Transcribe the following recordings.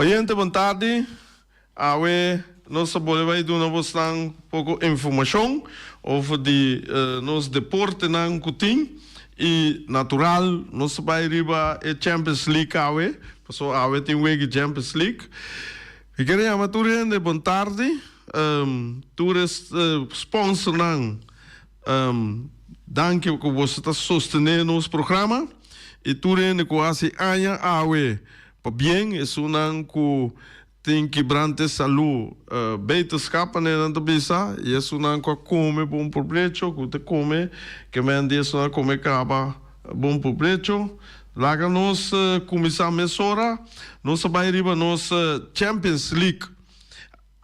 Oyente bon tardi, awe nos ta bolbe bai duna bosnan poko informashon over di nos deportenan ku tin i natural nos ta bai riba e Champions League awe pasobra awe tin wega di Champions League. Mi kere yama tur hende bon tardi, tur e sponsornan. Danki ku boso ta sostené nos programa i tur hende ku hasi aña awe pabien, esunnan ku tin kibrante salú beterskap manera nan ta bisa i esunnan ku a kome bon probrecho ku ta kome ke men di esunnan a kome kaba bon probrecho. Laga nos kuminsá mesora, nos a bai riba nos Champions League.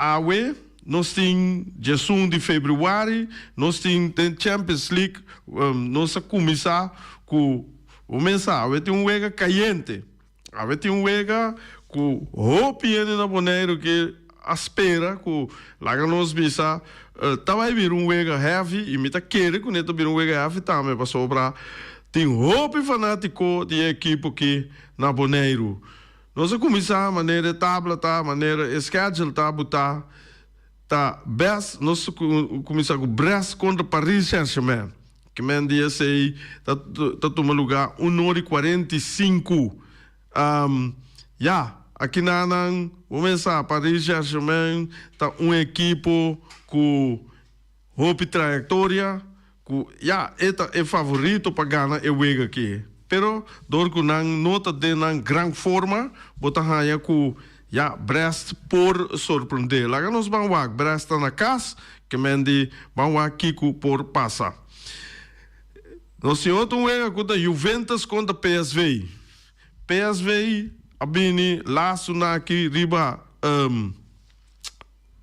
Awe nos tin diesun di februari, nos tin den Champions League, nos a cuminsa cu bo mesa awe tin un wega cayente, awe tin un wega cu hopi hende na Boneiru ke a spera cu laga nos bisa ta bay bira un wega heavy y mi ta kere cu ne ta bira un wega heavy tambe pasobra tin hopi fanatico di e ekipo ki na Boneiru. Nos a kuminsá manera e tabla ta, manera e schedule ta butá, ta bes nos a kuminsá ku Brest kontra Paris Saint-Germain. Ke men di esei ta ta tuma lugá un ora i 45. Ya, akinanan bo men sa Paris Saint-Germain ta un ekipo ku Hopi trayectoria cu ya e ta e favorito pa gana e wega aki. Pero door cu nan no ta den nan gran forma, bo ta haya cu ya Brest por sorprende. Laga nos ban wak, Brest ta na cas, ke men di ban wak kico por pasa. Nos tin otro wega cu ta Juventus contra PSV. PSV a bini laatste naki riba.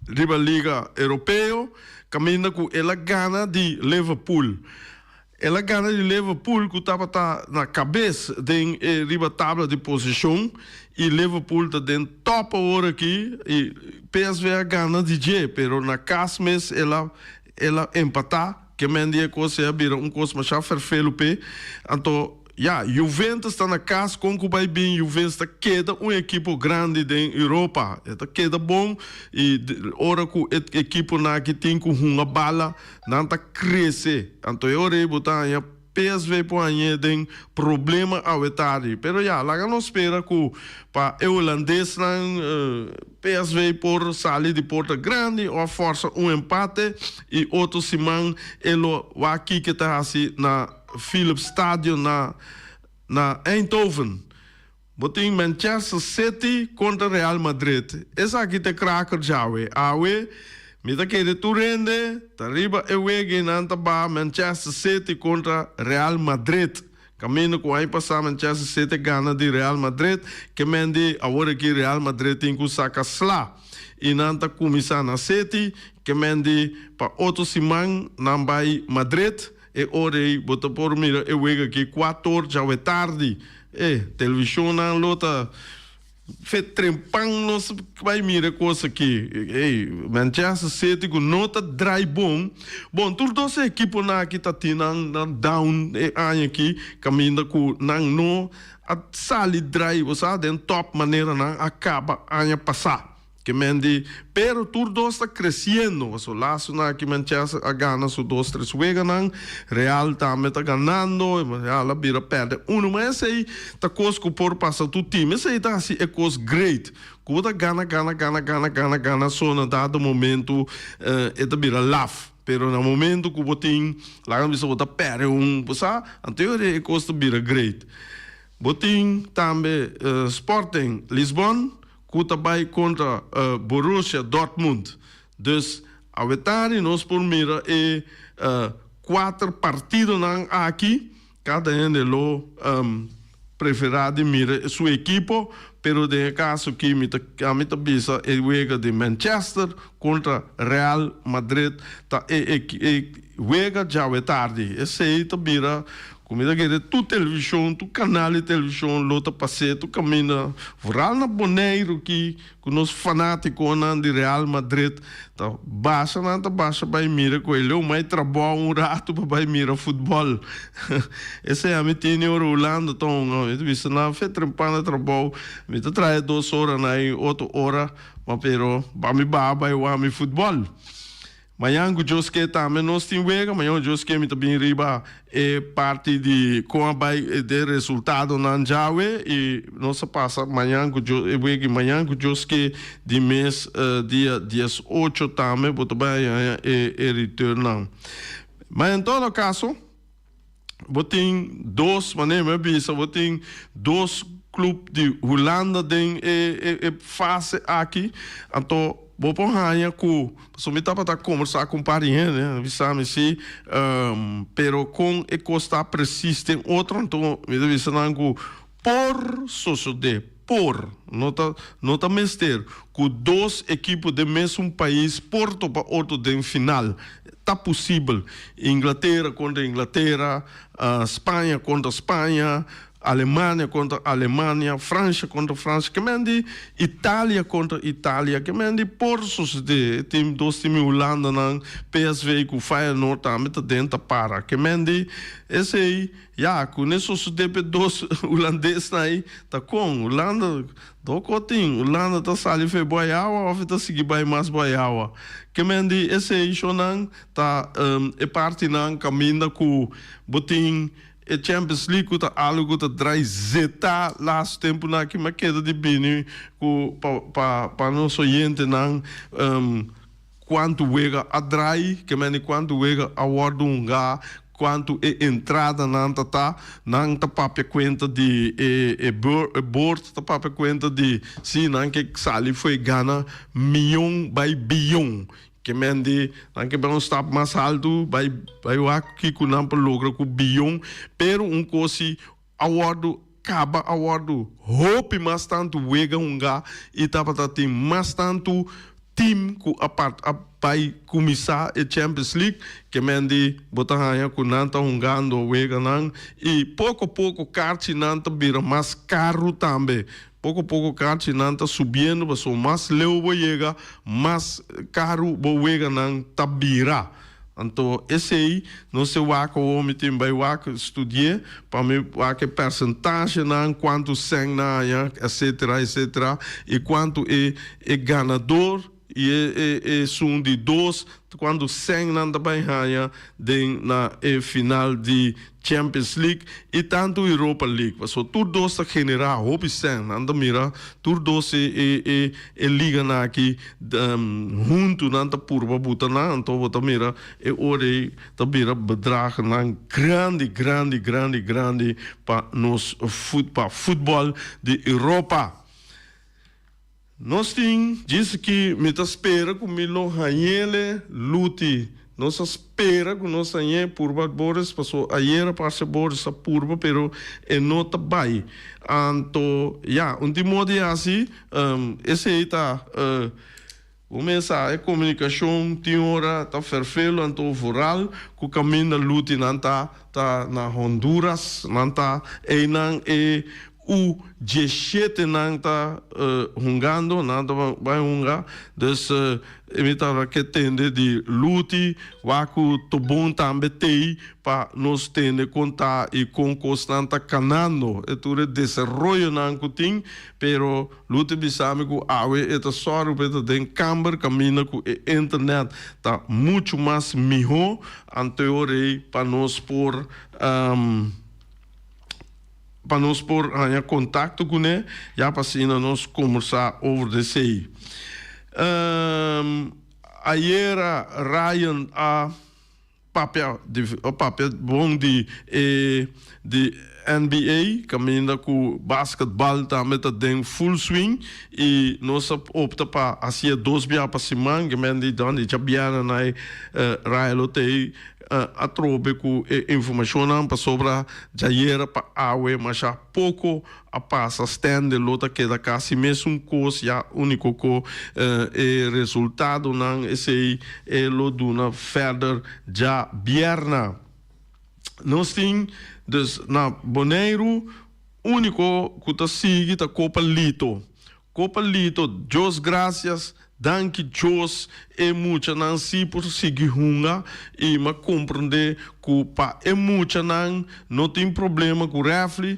Riba Liga Europeo kaminda ku el a gana di Liverpool. El a gana di Liverpool ku tabata na kabes den e riba tabla di posishon i Liverpool ta den top awor aki i PSV a gana di dje pero na kas mes el a el a empatá. Ke men di e kos ei a bira un kos masha ferfelu p'e. Anto, ya, Juventus ta na kas kon ku bai bin Juventus ta keda un ekipo grandi den Europa. E ta keda bon i ora ku e ekiponan aki tin ku hunga bala, nan ta krese. Anto e ora ei bo ta haña PSV por hañ'é den problema awe tardi. Pero ya, laga nos spera ku pa e hulandesnan PSV por sali di porta grandi òf fòrsa un empate i otro siman e lo wak kiko ta hasi na Philips Stadion na na Eindhoven. Bo tin Manchester City kontra Real Madrid. Esaki ta e kraker djawe. Awe mi ta kere tur hende ta riba e wega i nan ta baha Manchester City kontra Real Madrid. Kaminda ku aña pasá Manchester City a gana di Real Madrid, ke men di awor aki Real Madrid tin ku saka sla i nan ta kuminsá na City, ke men di pa otro siman nan bai Madrid. E ora ei bo ta por mira e wega aki kuator djawe tardi. E televishonnan lo ta fe trempan nos bai mira e kos aki. Ey, Manchester City ku no ta drai bon. Bon, tur dos e ekiponan aki ta tin nan nan down e aña aki kaminda ku nan no a sali drai, bo sa, den top manera nan a kaba aña pasá. Ke men di, pero tur dos ta kresiendo, paso lasonan aki Manchester a gana su dos tres weganan, Real tambe ta ganando, Real a bira pèrdè uno, ma esei ta kos ku por pasa tur team, esei ta hasi e kos great, ku bo ta gana gana gana gana gana gana so na dado momento e ta bira laf, pero na momento ku bo tin laga bisa bo ta pèrdè un, bo sa, anto e kos ta bira great. Bo tin tambe Sporting Lisbon. Ku ta bai kontra Borussia Dortmund. Dus awetari nos por mira e kuater partidonan aki. Kada hende lo preferá di mira su ekipo, pero den e kaso aki mi ta ami ta bisa e wega di Manchester kontra Real Madrid ta e e wega djawe tardi. Esei ta bira. Ku mi ta kere tur televishon, tur kanal di televishon lo ta pas'é tur kaminda, vooral na Boneiru ki ku nos fanátikonan di Real Madrid ta basha nan ta basha bai mira ku e leu mai trabou un ratu pa bai mira futbòl. Esei ami tini ora Hulanda ta hunga, mi ta bisa nan fe trempan na trabou, mi ta traha e dos oranan i otro ora, ma pero pa mi baha bai wak mi futbòl. Mañan ku Dios ke tambe nos tin wega, mañan ku Dios ke mi ta bin riba e parti di kon a bai den resultadonan djawe i nos a pasa mañan ku Dios e wega i mañan ku Dios ke di mes dia 18 tambe bo ta bai haña e e returnnan. Ma en todo kaso bo tin dos manera mi a bisa bo tin dos club di Hulanda den e e e fase aki anto bo por haña ku pasobra mi tabata kombersá ku un par di hende a bisa mi si pero kon e kos ta presis den otro anto mi ta bisa nan ku por sosodé por no ta no ta mester ku dos ekipo den mesun pais por topa otro den final. Ta posibel. Inglatera kontra Inglatera, Spaña kontra Spaña, Alemania kontra Alemania, Fransha kontra Fransha, ke men di Italia kontra Italia, ke men di por sosodé. E tim dos tim di Hulandanan, PSV ku Feyenoord tambe ta den ta para. Ke men di esei. Ya, ku ne sosodé p'e dos hulandesnan ei, ta kon? Hulanda, doko tin? Hulanda ta sali for e boi awa òf e ta sigui bai mas boi awa? Ke men di esei shownan ta e partinan kaminda ku bo tin e Champions League ku ta algu ku ta drai zetá lastu tempunan aki. Mi a keda di bini ku pa pa pa nos oyentenan Kuantu wega a drai, ke mende kuantu wega a wòrdu hungá, kuantu e entradanan ta ta, nan ta papia kuenta di e e board ta papia kuenta di si nan ke sali fo'i gana miyon bai biyon. Ke mende nan ke bai un stap mas haltu bai bai wak kiko nan por logra ku biyon, pero un kos si a wòrdu kaba a wòrdu hopi mas tantu wega hungá i tabata tin mas tantu team ku a part a bai kuminsá e Champions League ke men di bo ta haña ku nan ta hungando weganan i poko poko karchinan ta bira mas karu tambe poko poko karchinan ta subiendo pasobra mas leu bo yega mas karu bo weganan ta bira. Anto esei nos te wak awor mi tin bai wak studi'é pa mi wak e persentashenan kuantu sèn nan haña etsetera etsetera i kuantu e e ganador i e e esun di dos kuantu sèn nan ta bai haña den na e final di Champions League i tantu Europa League pasobra tur dos ta generá hopi sèn nan ta mira tur dos e e e e liganan aki huntu nan ta purba buta nan anto bo ta mira e ora ei ta bira bedragennan grandi grandi grandi grandi pa nos fut pa futbòl di Europa. Nos tin djis ki mi ta spera ku mi lo hañele luti. Nos a spera ku nos hañ'é purba Boris paso ayera parce Boris a purba pero e no ta bai. Anto ya un tin modo di hasi esei ta bo mes sa e komunikashon tin ora ta ferfelu anto vooral ku kaminda luti nan ta ta na Honduras nan ta einan e U 17 nan ta hungando, nan ta bai hunga, dus mi tabata ke tende di Luti, wak ku Tobon tambe tei pa nos tende kon ta i kon kosnan ta kanando, e tur e desaroyonan ku tin, pero Luti bisa mi ku awe e ta sòru pa e ta den kamber kaminda ku e internet ta muchu mas mihó, anto e ora ei pa nos por. Pa nos por haña kontakto kuné, ya pa asina nos kombersá over di esei. Ayera Ryan a papia di a papia bon di e di NBA kaminda ku basketbal tambe ta den full swing i nos a opta pa hasié dos bia pa siman, kimen di dan di djabièrnè na e Ryan lo tei Atrobe ku e informashonnan pasobra djayera pa awe masha poko a pasa stende lo ta keda kasi mesun kos ya uniko ku e resultadonan esei e lo duna verder djabièrna. Nos tin dus na Boneiru úniko ku ta sigui ta Kopa Lito. Kopa Lito, Dios grasias, danki Dios e muchanan si por sigui hunga i m'a komprondé ku pa e muchanan no tin problema ku rèfli,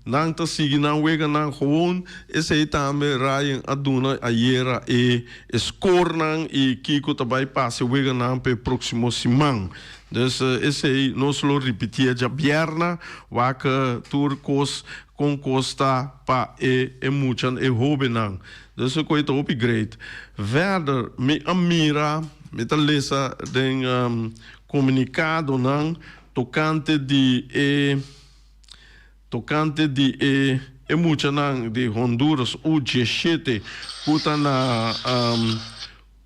nan ta sigui nan weganan gewoon. Esei tambe Ryan a duna ayera e skornan i kiko ta bai pasa e weganan pa e próksimo siman. Dus esei nos lo ripitié djabièrna wak tur kos kon kos ta pa e e muchan e hobennan. Dus e koe ta hopi great. Verder mi a mira mi ta lesa den komunikadonan tokante di e tokante di e e muchanan di Honduras U diesshete ku ta na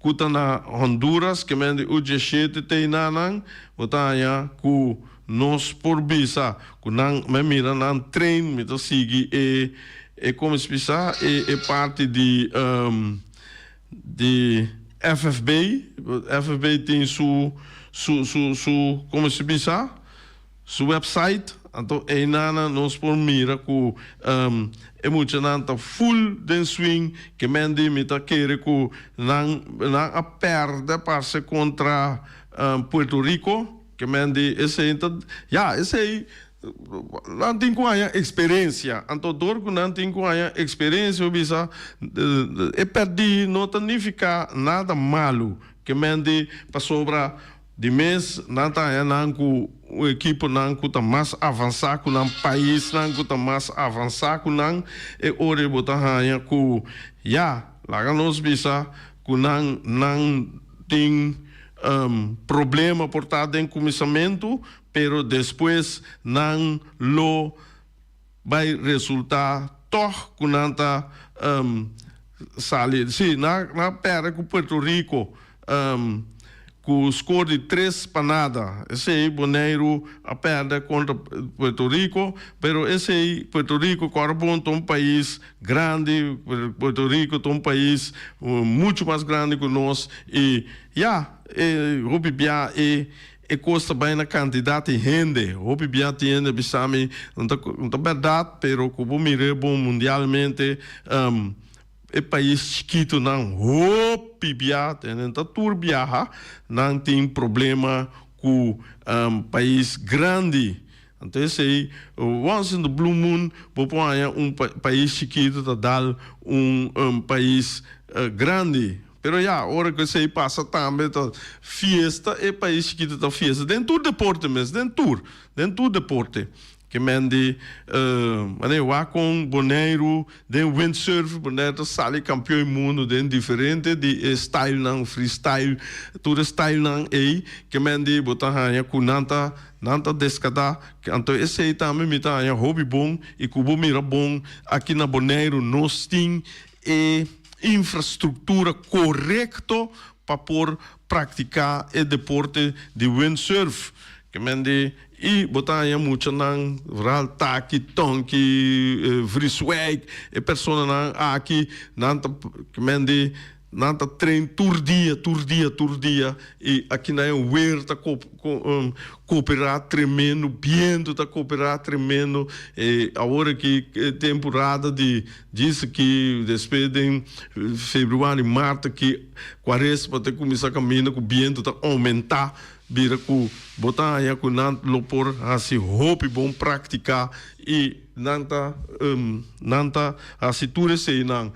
ku ta na Honduras ke men di U diesshete te enanan bo ta haña ku nos por bisa ku nan mi a mira nan train mi ta sigui e e komo si bisa e e parti di di FFB FFB tin su su su su komo si bisa Su website, anto eynana nos por mira cu e muchanan ta full den swing, ke men di mi ta kere cu nan nan a perde parce contra Puerto Rico, ke men di esey ta ya esey nan tin cu haña experiencia, anto dor cu nan tin cu haña experiencia bo bisa e perdi no ta nifica nada malo, ke men di pasobra. Di mes nan ta haña nan ku un ekiponan ku ta mas avansá ku nan, paisnan ku ta mas avansá ku nan, e ora ei bo ta haña ku ya, laga nos bisa ku nan nan tin problema por ta den kuminsamentu, pero despues nan lo bai resultá tòg ku nan ta sali. Sí, nan a pèrdè ku Puerto Rico ku skor di tres pa nada. Esei Boneiru a pèrdè kontra Puerto Rico, pero esei Puerto Rico kòrda bon ta un pais grandi, Puerto Rico ta un pais muchu mas grandi ku nos i ya, e hopi bia e E kos ta bai na kantidat di hende. Hopi bia tin hende bisa mi, no ta no ta bèrdat, pero ku bo mir'é bon mundialmente, e pais chikitunan hopi bia, tende ta tur biaha, nan tin problema ku pais grandi. Anto esei, once in the blue moon, bo por haña un pais chikitu ta dal un pais grandi. Pero ya, ora ku esei pasa tambe ta fiesta, e pais chikitu ta fiesta den tur deporte mes, den tur, den tur deporte. Ke men di, manera wak kon Boneiru den windsurf, Boneiru ta sali kampion di mundu den diferente di e stylenan, freestyle, tur e stylenan ei, ke men di bo ta haña ku nan ta, nan ta deskatá. Anto esei tambe mi ta haña hopi bon i ku bo mira bon aki na Boneiru nos tin e infrastruktura korekto pa por praktiká e deporte di windsurf. Ke men di i bo ta haña muchanan, vooral Taki, Tonki, Vrieswijk, e personanan aki nan ta ke men di nan ta train tur dia, tur dia, tur dia i aki nan e weer ta Cooperá tremendo, biento ta cooperá tremendo. E awor aki e temporada di djis aki despues den februari, mart aki cuaresma ta cuminsa caminda cu biento ta aumentá bira cu bo ta haña cu nan lo por haci hopi bon practica y nan ta nan ta haci tur eseinan.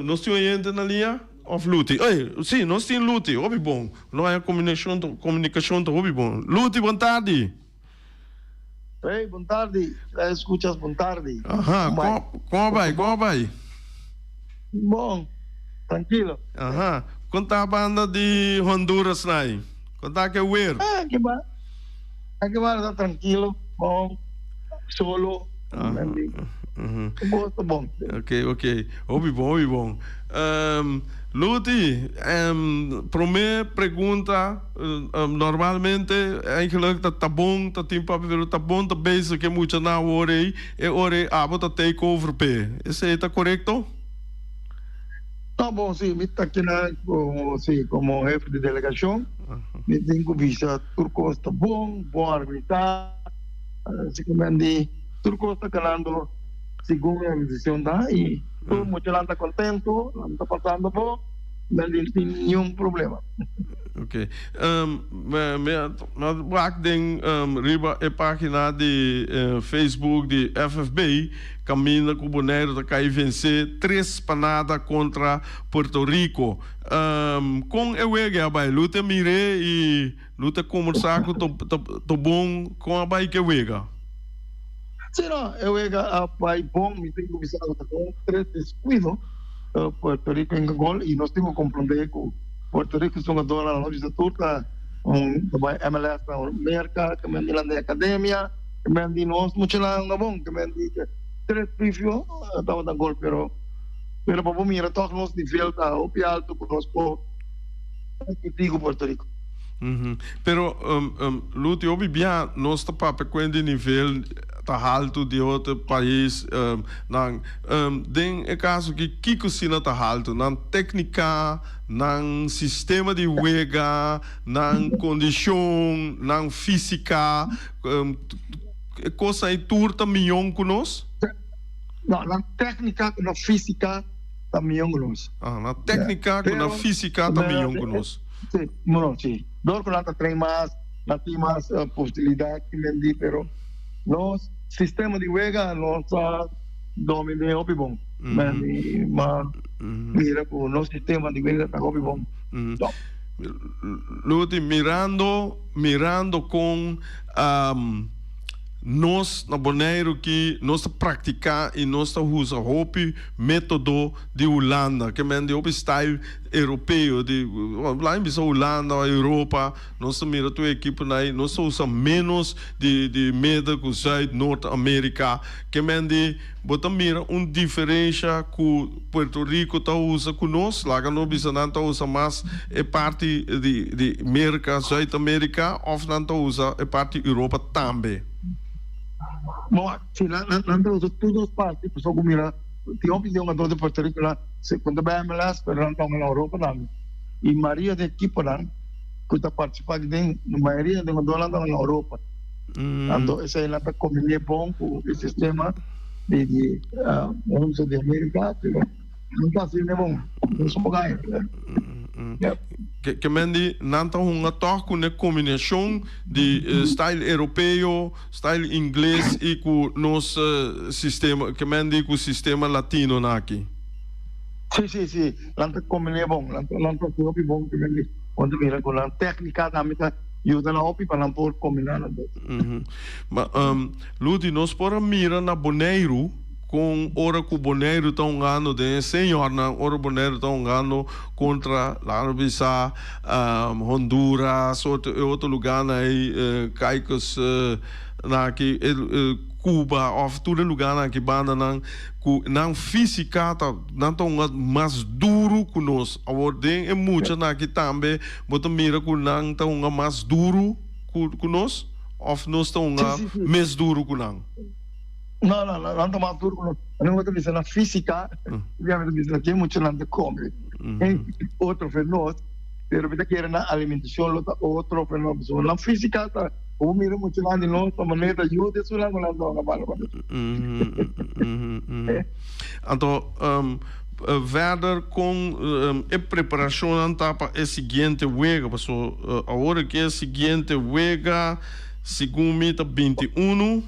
Nos tin oyente na liña? Of Luti. Ey, si, nos tin Luti. Hopi bon. No haya combinacion, comunicacion ta hopi bon. Luti, bon tardi. Hey, bon tardi. La escuchas, bon tardi. Aha, con, con a bai, con a bai? Bon, tranquilo. Aha, con ta banda di Honduras nai? Con ta ke weer? Ah, ke ba, ke ba ta tranquilo, bon, solo. Aha. Bo ta bon. Ok, ok. Hopi bon, hopi bon. Luti, prome pregunta, normalmente eigenlijk ta ta bon, ta tin papia, pero ta bon ta bezig ke muchanan awor ei, e ora ei abo ta take over p'e. Esei ta korekto? No, bon, si, mi ta kina como, si, como hefe di delegacion. Mi tin cu bisa tur cos ta bon, bon organisa, así cu men di tur cos ta canando segun e organisacion ta y tur muchanan ta contento, nan ta pasando bon, men di tin niun problema. Ok. Mi a wak den riba e pagina di Facebook di FFB kaminda ku Boneiru ta kai vensé tres pa nada kontra Puerto Rico. Kon e wega a bai? Lu ta mir'é i lu ta kombersá ku ta bon kon a bai ku e wega? Sí no, e wega a bai bon. Mi tin ku bisa ku ta kon tres deskuido Puerto Rico hinka gol i nos tin ku komprondé ku Puerto Rico su hungadornan no bisa tur ta ta bai MLS na Merka, ke men di nan den akademia, ke men di nos muchanan hunga bon, ke men di tres pifio tabata gol pero pero pa bo mira tòg nos nivel ta hopi alto ku nos por kompetí ku Puerto Rico. Pero Luti hopi bia nos ta papia kuen di nivel ta haltu di otro pais nan den e kaso aki kiko asina ta haltu nan teknika nan sistema di wega nan kondishon nan fisika e kosnan ei tur ta miyon ku nos? No, nan teknika ku nan fisika ta miyon ku nos. Ah, nan teknika ku nan fisika ta miyon ku nos. Si, no, si. Dor ku nan ta train mas, nan tin mas posibilidat ki men di, pero nos sistema di wega nos ta dominé hopi bon. Men di, ma mira ku nos sistema di wega ta hopi bon. Luti, mirando, mirando kon Nos na Boneiru ki nos ta praktiká i nos ta usa hopi método di Hulanda, ke men di hopi style europeo, di laga bisa Hulanda o Europa, nos ta mira tur e ekiponan ei, nos ta usa ménos di di Midden ku Zuid, Noord Amerika, ke men di bo ta mira un diferensha ku Puerto Rico ta usa ku nos, laga nos bisa nan ta usa mas e parti di di Merka, Zuid Amerika, òf nan ta usa e parti Europa tambe? Bo, si nan nan ta usa tur dos parti, pasobra ku mira tin hopi hungador di Puerto Rico nan si ku ta bai MLS pero nan ta hunga na Europa tambe i mayoria di ekiponan ku ta partisipá aki den mayoria di hungadornan ta hunga na Europa. Anto esei nan ta kombiné bon ku e sistema di di Homse di Amerika, pero nan ta hasiné bon, nan so gana. Yep. Ke men di nan ta hunga tòg ku ne kombinashon di style europeo, style ingles i ku nos sistema, ke men di ku sistema latino nan aki. Si, si, si, nan ta kombiné bon, nan ta nan ta hasi hopi bon ke men di, bo ta mira ku nan tèknika tambe ta yuda nan hopi pa nan por kombiná nan dos. Ma, Luti, nos por a mira na Boneiru kon ora ku Boneiru ta hungando den e señornan, ora Boneiru ta hungando kontra, laga nos bisa, Honduras, otro, e otro lugánan ei, Caicos, nan aki, Cuba, òf tur e lugánan aki bandanan ku nan físika ta, nan ta hunga mas duru ku nos. Awor den e muchanan aki tambe bo ta mira ku nan ta hunga mas duru ku nos? Of nos ta hunga mes duru ku nan? No, no, no, nan ta mas duru ku nos. Nan bo ta bisa na físika, mi ta bisa ke muchanan ta kome. Otro fe nos, pero mi ta kere nan alimentashon lo ta otro fe nos. Pasobra nan físika ta, bo mira muchanan di nos ta manera ta yuda esunnan ku nan ta hunga bala pa nos. Anto, verder kon e preparashonnan ta pa e siguiente wega? Paso awor aki e siguiente wega segun mi ta 21.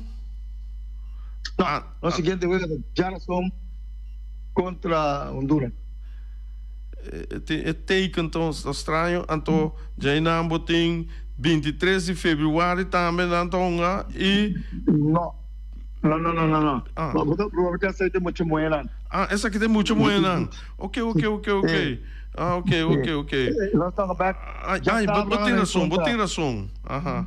No, nos siguiente wega ta djarason kontra Honduras. E teken ta straño, anto djainan bo tin 23 di februari tambe nan ta hunga i. No. No, no, no, no, no. Ah. Bo ta proba que aceite mucho muenan. Ah, esaki ta mucho muenan. Ok, ok, ok, ok. Eh. Ah, ok, ok, ok. Nos ta back. Ay, ay, bo, bo tin rason, bo tin rason. Aha.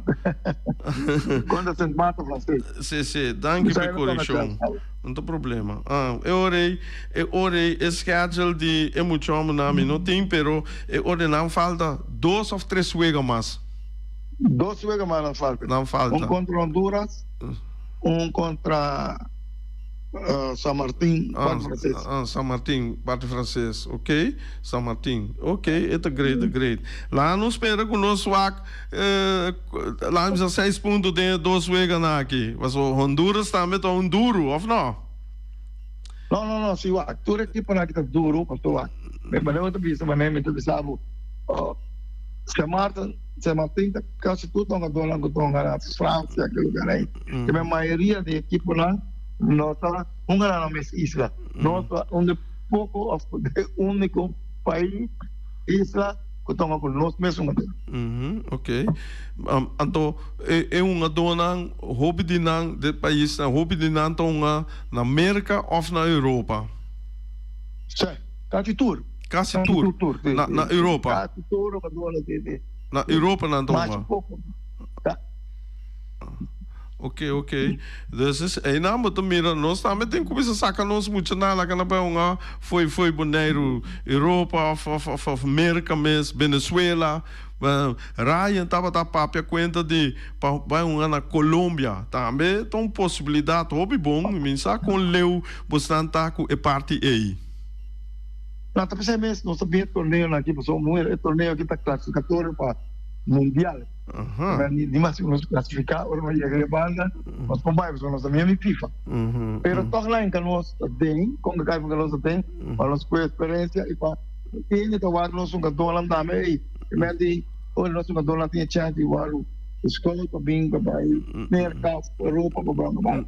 Contra Sint Maarten Francis. Sí, sí, danki pa e correccion. No ta problema. Ah, e ora ei, e ora ei e schedule di e mucho homennan mi no tin, pero e ora nan falta dos of tres wega mas. Dos wega mas nan falta. Nan falta. Un contra Honduras. Un contra. San Martin, parti franses. Ah, San Martin, parti franses. Ok, San Martin. Ok, e ta great, ta great. Laat nos spera ku nos wak, laat bisa seis punto den e dos weganan aki. Paso Honduras tambe ta un duru, of no? No, no, no, si wak. Tur ekiponan aki ta duru, paso wak. Mi manera bo ta bisa, manera mi ta bisa bo, San Martin, San Martin ta kasi tur hungadornan ku ta hunga na Francia, ki lugar ei. Te mayoria di ekiponan no ta hunga na nan mes isla. Nos ta un di poko of e uniko pais, isla, ku ta hunga ku nos mes hungador. Ok. Anto e hungadornan, hopi di nan, di paisnan, hopi di nan ta hunga na Merka of na Europa? Si, kasi tur. Kasi tur? Na Europa? Kasi tur hungadornan, si, si. Na Europa nan ta hunga? Masha poko. Ok, ok. Dus es einan bo ta mira, nos tambe tin cuminsa saca nos muchanan laga nan bay hunga fo'i fo'i Boneiru, Europa of of of of Merca mes, Venezuela. Ryan tabata papia cuenta di pa bay hunga na Colombia. Tambe ta un posibilidad hopi bon. Mi no sa con leu bosnan ta cu e parti ei. No, ta p'esei mes nos ta bin e torneonan aki pasobra muher e torneo aki ta clasificatorio pa mundial. Ni mas nos clasifica ora nos yega e banda nos por bai pasobra nos ta miembro di FIFA. Pero toch la inca nos ta den, con que inca nos ta den pa nos coge experiencia y pa hende ta wak nos hungadornan tambe ey en vez di ora nos hungadornan tin e chance di wak scout pa bin pa bai Merca of Europa pa bai bai.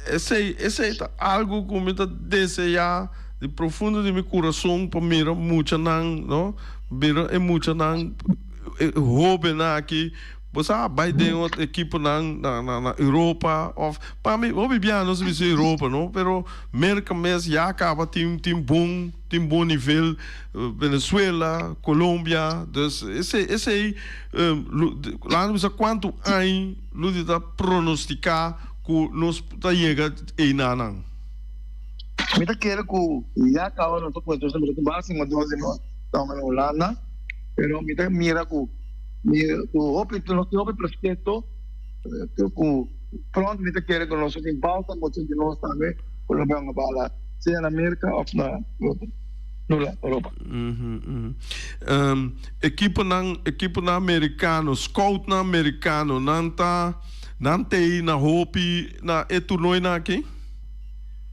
Esey esey ta algo cu mi ta desea di profundo di mi curason pa mira muchanan no. Mira e muchanan, e hobennan aki, bo sa bai den otro ekiponan na na na Europa of pa mi hopi bia nos bisa Europa no, pero Merca mes ya caba tin tin bon tin bon nivel, Venezuela, Colombia, dus esey esey laga nos bisa cuanto aña lo di ta pronostica cu nos ta yega einanan. Mi ta kere ku ya kaba nos ta puesto esaki ta base mas dos di nos ta na Hulanda, pero mi ta mira ku mi ku hopi nos tin hopi prospecto ku pronto mi ta kere ku nos tin bouta mucho di nos tambe ku lo bai bala sea na Merca of na Europa. Ekiponan ekiponan americano, scoutnan americano nan ta nan t'ei na hopi na e turnoinan aki?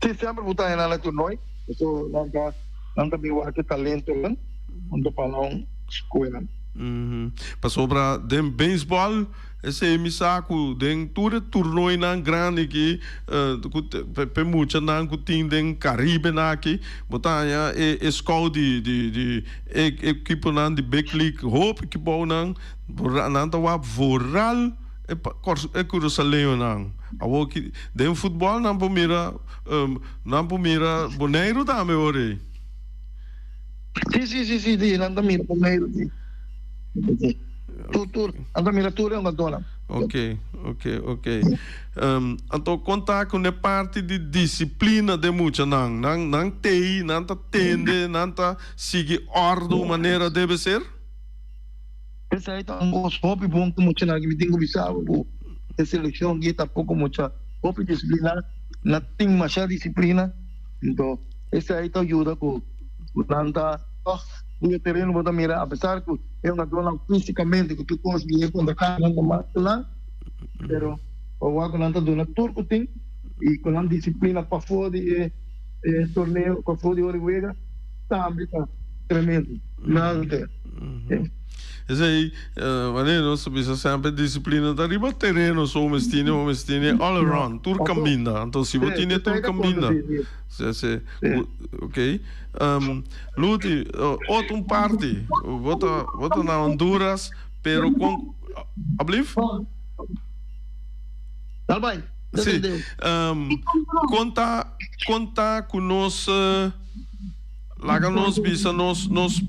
Si semper bo ta hena na toernooi, paso nan ta nan ta bin wak e talentonan hunto pa nan skoenan. Pasobra den beisbòl esei mi sa ku den tur e toernooinan grandi aki ku p'e muchanan ku tin den Karibenan aki bo ta haña e e scout di di di e ekiponan di big league hopi ekipounan nan ta wak vooral E e Curacaleonan awor ki den futbol nan por mira nan por mira Boneiru tambe ora ei. Si si si si si nan ta mira Boneiru si si tur tur nan ta mira tur e hungadornan. Ok ok ok anto kon ta ku ne parti di disiplina den muchanan nan nan tei nan ta tende nan ta sigui ordu manera debe ser? Esei ta un kos hopi bon ku muchanan aki. Mi tin ku bisa bo ku e selekshon aki ta poko mucha hopi disiplina, nan tin masha disiplina, anto esei ta yuda ku nan ta tòg riba e tereno. Bo ta mira apesar ku e hungadónan físikamente ku tur kos bini kontra kara nan ta mas ku nan, pero bo wak ku nan ta duna tur ku tin i ku nan disiplina pafó di e torneo, pafó di ora di wega tambe ta tremendo. Nan ta. Esei, wanneer nos ta bisa semper disciplina ta riba tereno so mes tine bo mes tine all around, tur caminda. Anto si bo tine tur caminda, si si, ok. Luti, otro un parti, bo ta bo ta na Honduras, pero con, ablief? Dal bai. Si, con ta con ta cu nos. Laga nos bisa nos nos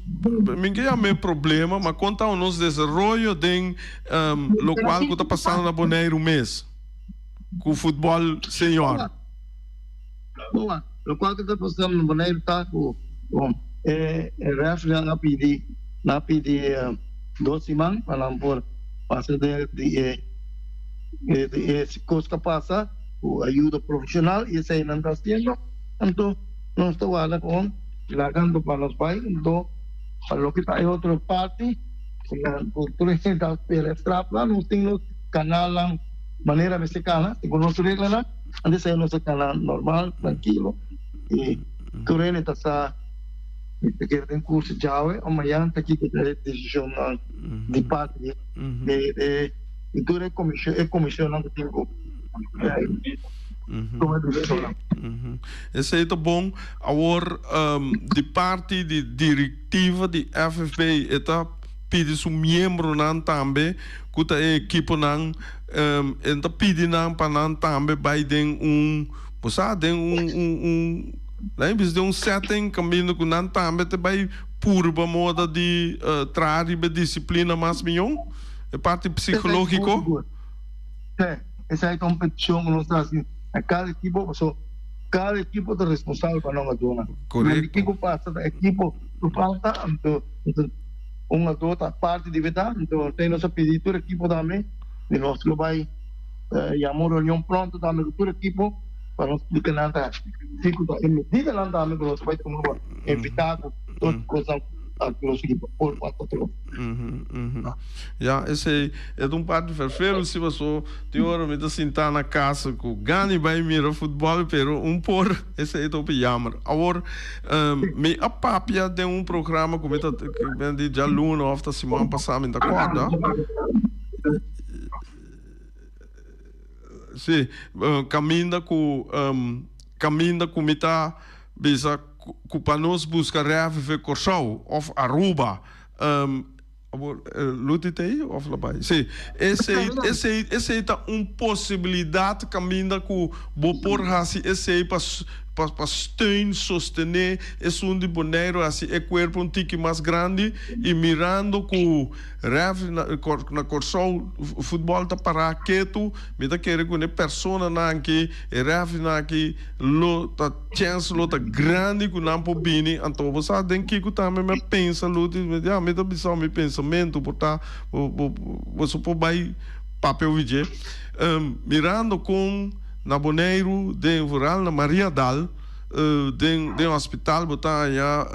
mi ke yam'é problema ma kon ta nos desaroyo den lokual ku ta pasando na Boneiru mes ku futbòl señor. Boa, lokual ku ta pasando na Boneiru ta ku bon e refrinan a pidi nan a pidi dos siman pa nan por pasa den di e di e kos ku a pasa. Ku ayudo profesional y esey nan ta haciendo, anto nos ta warda con lagando pa nos bay, anto pa loke ta e otro parti cu tur hende ta spera e strafnan, nos tin nos canalnan manera mester cana segun nos reglanan, anto esey nos ta cana normal, trankilo y tur hende ta sa mi ta kere den curso djawe o mañan ta kiko ta e decisionnan di parti di di tur e comision e comisionnan cu tin cu tuma decisionnan. Esey ta bon. Awor di parti di directiva di FFB e ta pidi su miembronan tambe cu ta e ekiponan e ta pidi nan pa nan tambe bay den un bo sa den un un un laga mi bisa den un setting caminda cu nan tambe ta bay purba moda di traha riba e disciplina mas miyon. E parti psicológico. Sí, esei ta un peticion cu nos ta haci na cada ekipo, pasobra cada ekipo ta responsabel pa nan hungadónan. Correcto. Kiko pasa ta ekipo cu falta, anto un hungadó ta parti di beta, anto esei nos a pidi tur ekipo tambe di nos lo bay yama un reunion pronto tambe cu tur ekipo pa nos splica nan ta kiko ta e medidanan tambe cu nos bay tuma pa evita cu tur cosnan aki nos ekipo por pasa otro. Ya, esei e ta un parti ferfelu si paso tin ora mi ta sinta na casa cu gana bai mira futbol pero un por esei ta hopi jammer. Awor mi a papia den un programa cu mi ta di djaluna of ta siman pasa mi ta corda. Si, caminda cu caminda cu mi ta bisa cu pa nos busca rèfife Corsou of Aruba. Awor, Luti ta ei of la bai? Si, esei esei esei ta un posibilidad caminda cu bo por haci esei pa pa pa steun, sostene esun di Boneiru haci e cuerpo un tiki mas grandi y mirando cu Ref na Kòrsou futbòl ta pará ketu, mi ta kere ku e personanan aki, e refnan aki lo ta chèns lo ta grandi ku nan por bini, anto bo sa den kiko tambe mi a pensa Luti, ya mi ta bisa mi pensamentu por ta boso por bai papia ovi dje, mirando kon na Boneiru den vooral na Mariadal. Den den hospital bo ta haña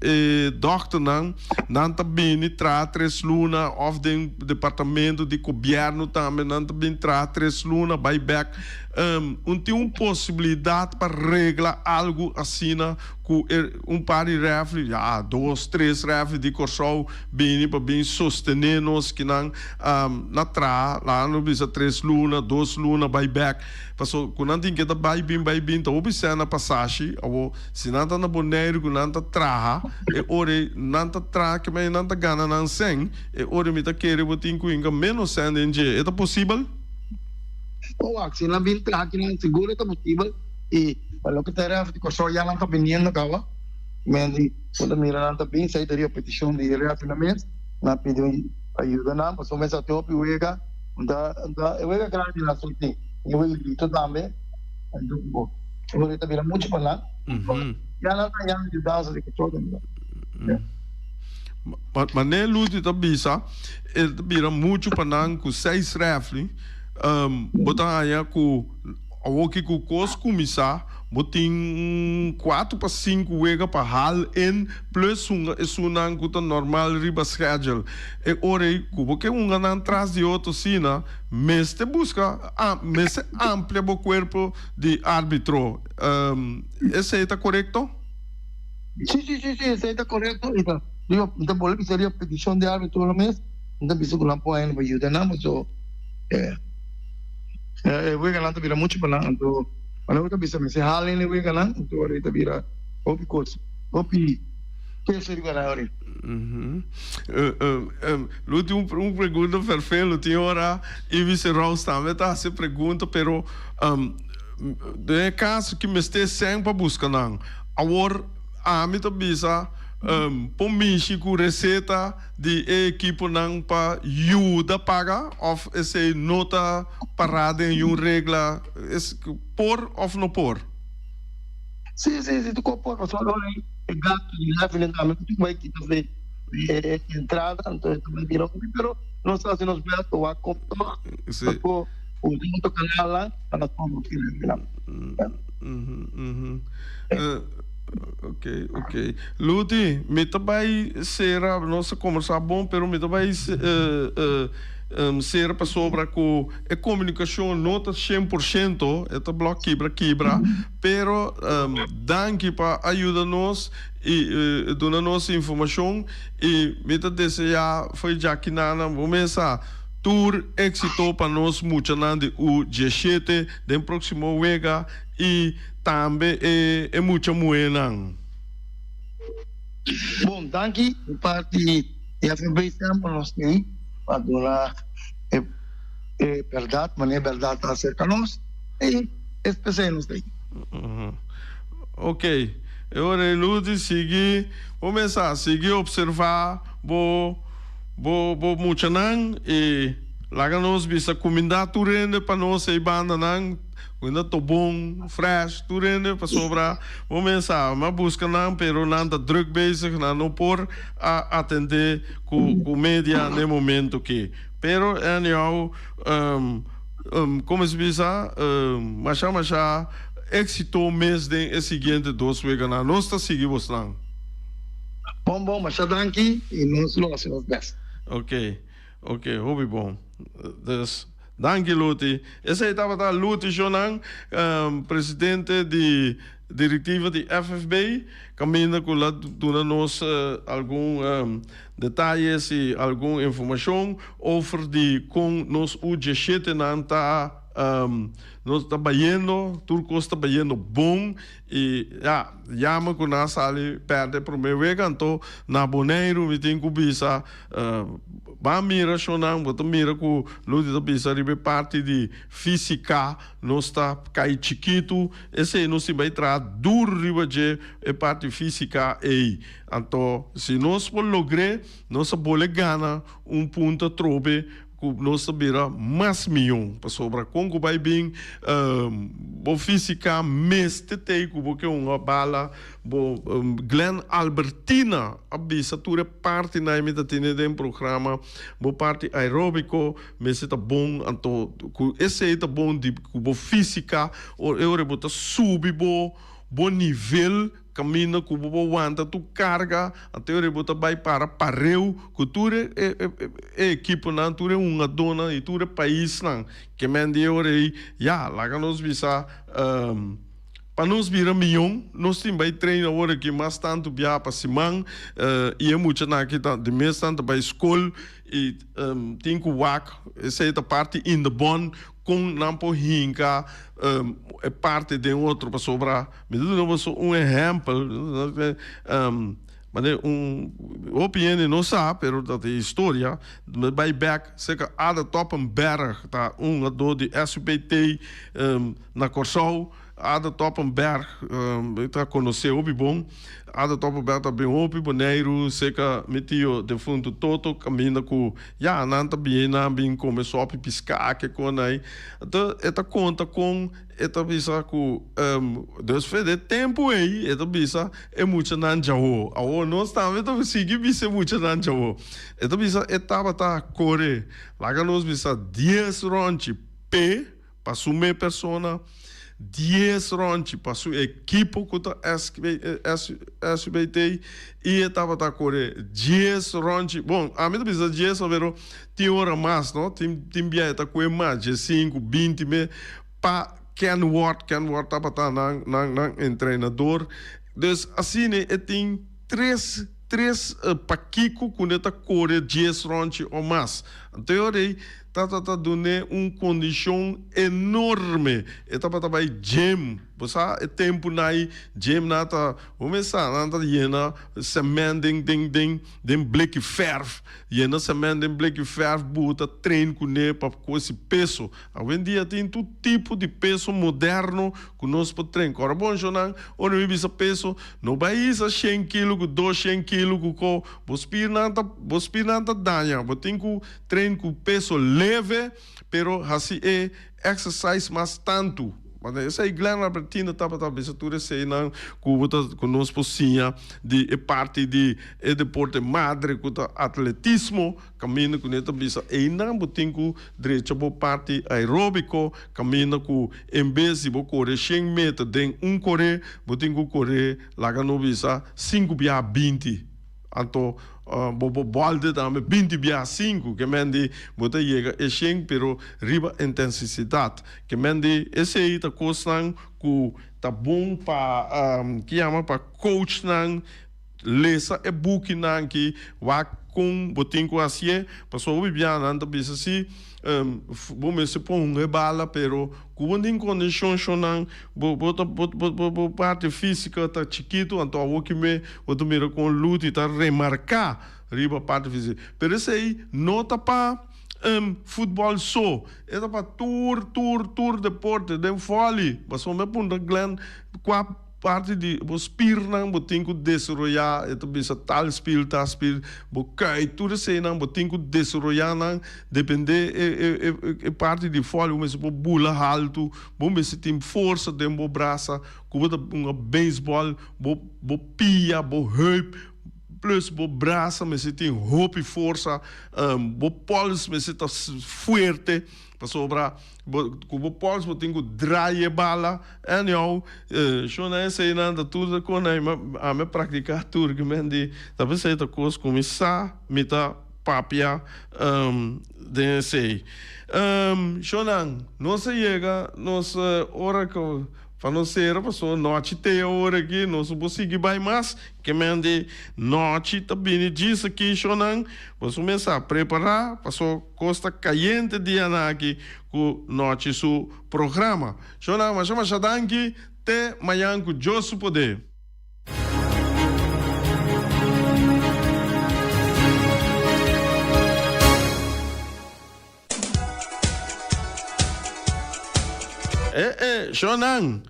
e dòkternan nan ta bini traha tres luna òf den departamento di gobièrnu tambe nan ta bini traha tres luna bai bèk. Un tin un posibilidat pa regla algu asina ku e un par di rèfri ya dos tres rèfri di Kòrsou bini pa bin sostené nos kinan na traha laga nos bisa tres luna dos luna bai bèk. Paso ku nan tin ke ta bai bin bai bin ta hopi sèn na pasashi awo si nan ta na Boneiru ku nan ta traha e ora ei nan ta traha ke manera nan ta gana nan sèn e ora mi ta kere bo tin ku hinka menos sèn den dje e ta posibel? O wak si nan bin traha kinan sigur e ta posibel i pa loke ta e ref di Kòrsou ya nan ta biniendo kaba men di bo ta mira nan ta bin esei ta riba petishon di e ref nan mes nan a pidi ayuda nan pasobra mester a tin hopi wega e wega grandi nan a. E wegrito tambe bo ora ta bira mucho pa nan. Ya nan ta hañando yudansa di Kòrsou tambe. Manera Luti ta bisa e ta bira mucho pa nan ku seis rèfli bo ta haña ku awoki ku kos kuminsá bo tin kuater pa sinku wega pa hal in plus hunga esunnan ku ta normal riba schedule e ora ei ku bo ke hunga nan tras di otro asina. Mester buska, mester amplia bo cuerpo di arbitro. Esey ta corecto? Si, si, si, si, esey ta corecto. Y ta, digo, mi ta bolbe bisa riba peticion di arbitro lo mes, mi ta bisa cu nan por hende pa yuda nan, paso e e weganan ta bira mucho pa nan, anto ora bo ta bisa mester hala hende weganan, anto ora ta bira hopi cos, hopi peso riba nan ora. Lo tin un pregunta ferfelo, tin ora Ivis Rouse tambe ta hasi pregunta, pero den e caso ki mester sèn pa busca nan. Awor ami ta bisa por mishi cu receta di e ekiponan pa yuda paga of esey no ta para den yun regla, por of no por? Si, si, si, tu por, pasobra e gasto di refinan tambe ku tin bai kita fe e entrada, anto e ta bai bira hopi, pero nos ta hasi nos best pa wak kon tòg pa por. Usa otro kanalnan pa nos por mira nan. Ok, ok. Luti, mi ta bai sera, nos a kombersá bon, pero mi ta bai sera pasobra ku e komunikashon no ta shen por shento, e ta blòk kibra kibra, pero danki pa a yuda nos i duna nos informashon i mi ta deseá fo'i djakinana bo mesa tur éksito pa nos muchanan di U diesshete den próksimo wega i tambe e e mucha muhénan. Bon, danki di parti di FNB semper nos tin pa duna e e bèrdat manera e bèrdat ta aserka nos i es p'esei nos ta ei. Ok, e ora ei Ludy sigui bo mesa sigui opservá bo bo bo muchanan i laga nos bisa kumindá tur hende pa nos ei bandanan. Cuinda tobon, fresh, tur hende pasobra bo mes sa mi a busca nan pero nan ta druk bezig nan no por a atende cu cu media n'e momento ki. Pero anyhow como se bisa masha masha exito mes den e siguiente dos weganan. Nos ta sigui bosnan. Bon bon masha danki y nos lo haci nos best. Ok ok hopi bon dus. Danki Luti. Esei tabata Luti Shonan, presidente di directiva di FFB, caminda cu la duna nos algun detayes y algun informacion over di con nos U dieshetenan ta nos ta bayendo, tur cos ta bayendo bon y ya, jammer cu nan a sali perde prome wega, anto na Boneiru mi tin cu bisa. Ban mira shonnan, bo ta mira ku Ludi ta bisa riba e parti di físika nos ta kai chikitu, esei nos tin bai traha duru riba dje e parti físika ei. Anto si nos por logr'é nos a bole gana un punto atrobe ku nos ta bira mas mihó, pasobra kon ku bai bin bo físika mester t'ei ku bo ke hunga bala. Bo Glenn Albertina a bisa tur e partinan mi ta tene den programa, bo parti aerobico mester ta bon, anto cu esey ta bon di cu bo fisica e ora bo ta subi bo bo nivel caminda cu bo por wanta tur carga, anto e ora bo ta bay para pareu cu tur e e ekiponan, tur e hungadornan y tur e paisnan ke men di e ora ey ya laga nos bisa. Pa nos bira mion, nos tin bai train awor aki mas tantu biaha pa siman i e muchanan aki ta di mes nan ta bai skol i tin ku wak esei ta parti in de bon kon nan por hinka e parti den otro pasobra mi ta duna boso un ehèmpel manera un hopi hende no sa pero ta di historia mi bai bèk serka Ada Toppenberg ta un hungadó di SUBT na Kòrsou. Ada Toppenberg mi ta konosé hopi bon. Ada Toppenberg ta bin hopi Boneiru serka mi tio defuntu Toto kaminda ku ya nan ta bin nan bin kome sòpi piská ke kon ei. Anto e ta konta kon e ta bisa ku dus fe de tempu ei e ta bisa e muchanan djawo. Awor nos tambe ta sigui bisa e muchanan djawo. E ta bisa e tabata kore laga nos bisa dies ròntji pe. Pa su me persona, dies ròntji pa su ekipo ku ta SBT i e tabata kore dies ròntji, bon ami ta bisa dies pero tin ora mas no, tin bia e ta kue mas, diesinku, binti me pa Ken Ward, Ken Ward tabata nan nan entrenador, dus asina e tin tres tres pakiko ku ne ta kore dies ròntji o mas. Anto e ora ei Tata ta dun'é un kondishon enorme. E tabata bai gym. Bo sa e tempunan ei gymnan ta, bo mes sa, nan ta yena semènt den den den den bleki fèrf. Yena semènt den bleki fèrf, bo ta train kuné pa kosi peso. Awendia tin tur tipo di peso moderno ku nos por train. Kòrda bon shownan, ora mi bisa peso, no bai hisa shen kilo ku doshen kilo ku ko. Bo spirnan ta bo spirnan ta daña. Bo tin ku Train ku peso leve pero hasi e exercise mas tantu. Pasobra esei Glenn Albertina tabata bisa tur eseinan ku bo ta ku nos por siña di e parti di e deporte madre ku ta atletismo kaminda ku ne ta bisa einan bo tin ku drecha bo parti aerobiko kaminda ku en bes di bo kore shen meter den un kore bo tin ku kore laga no bisa sinku biaha 20. Anto bo por bolde tambe 20 biaha sinku, ke men di bo ta yega e shen pero riba intensisidat. Ke men di esei ta kosnan ku ta bon pa ki yama pa coachnan lesa e bukinan ki wak kon bo tin ku hasié, pasobra hopi biaha nan ta bisa si bo mester por hunga e bala pero ku bo tin kondishon shonnan bo bo ta bo bo bo parti físiko ta chikitu anto awor ki me bo ta mira kon Luti ta remarká riba parti físiko pero esei no ta pa futbòl so e ta pa tur tur tur deporte den vòli pasobra mi a puntra Glenn kua Parti di bo spirnan bo tin ku desaroyá, e ta bisa tal spir, tal spir, bo kuit, tur eseinan bo tin ku desaroyá nan dependé e e e parti di fòli, bo mester por bula haltu, bo mester tin forsa den bo brasa, ku bo ta hunga beisbòl, bo bo pia, bo heup, plus bo brasa mester tin hopi forsa, bo pòls mester ta fuerte. Pasobra bo ku bo pols bo tin ku draai e bala. Anyhow, shona eseinan ta tur ta kon ai ami a praktiká tur ki men di ta p'esei ta kos ku mi sa mi ta papia den esei. Shonan, nos a yega nos ora ku pa nos sera pasobra nochi te awor aki nos no por sigui bai mas. Ke men di nochi ta bini djis aki shonan, boso mester a prepará paso. Kos ta kayente dianan aki ku Nochi su programa. Shona masha masha danki te mañan ku Dios su poder. E e shonan.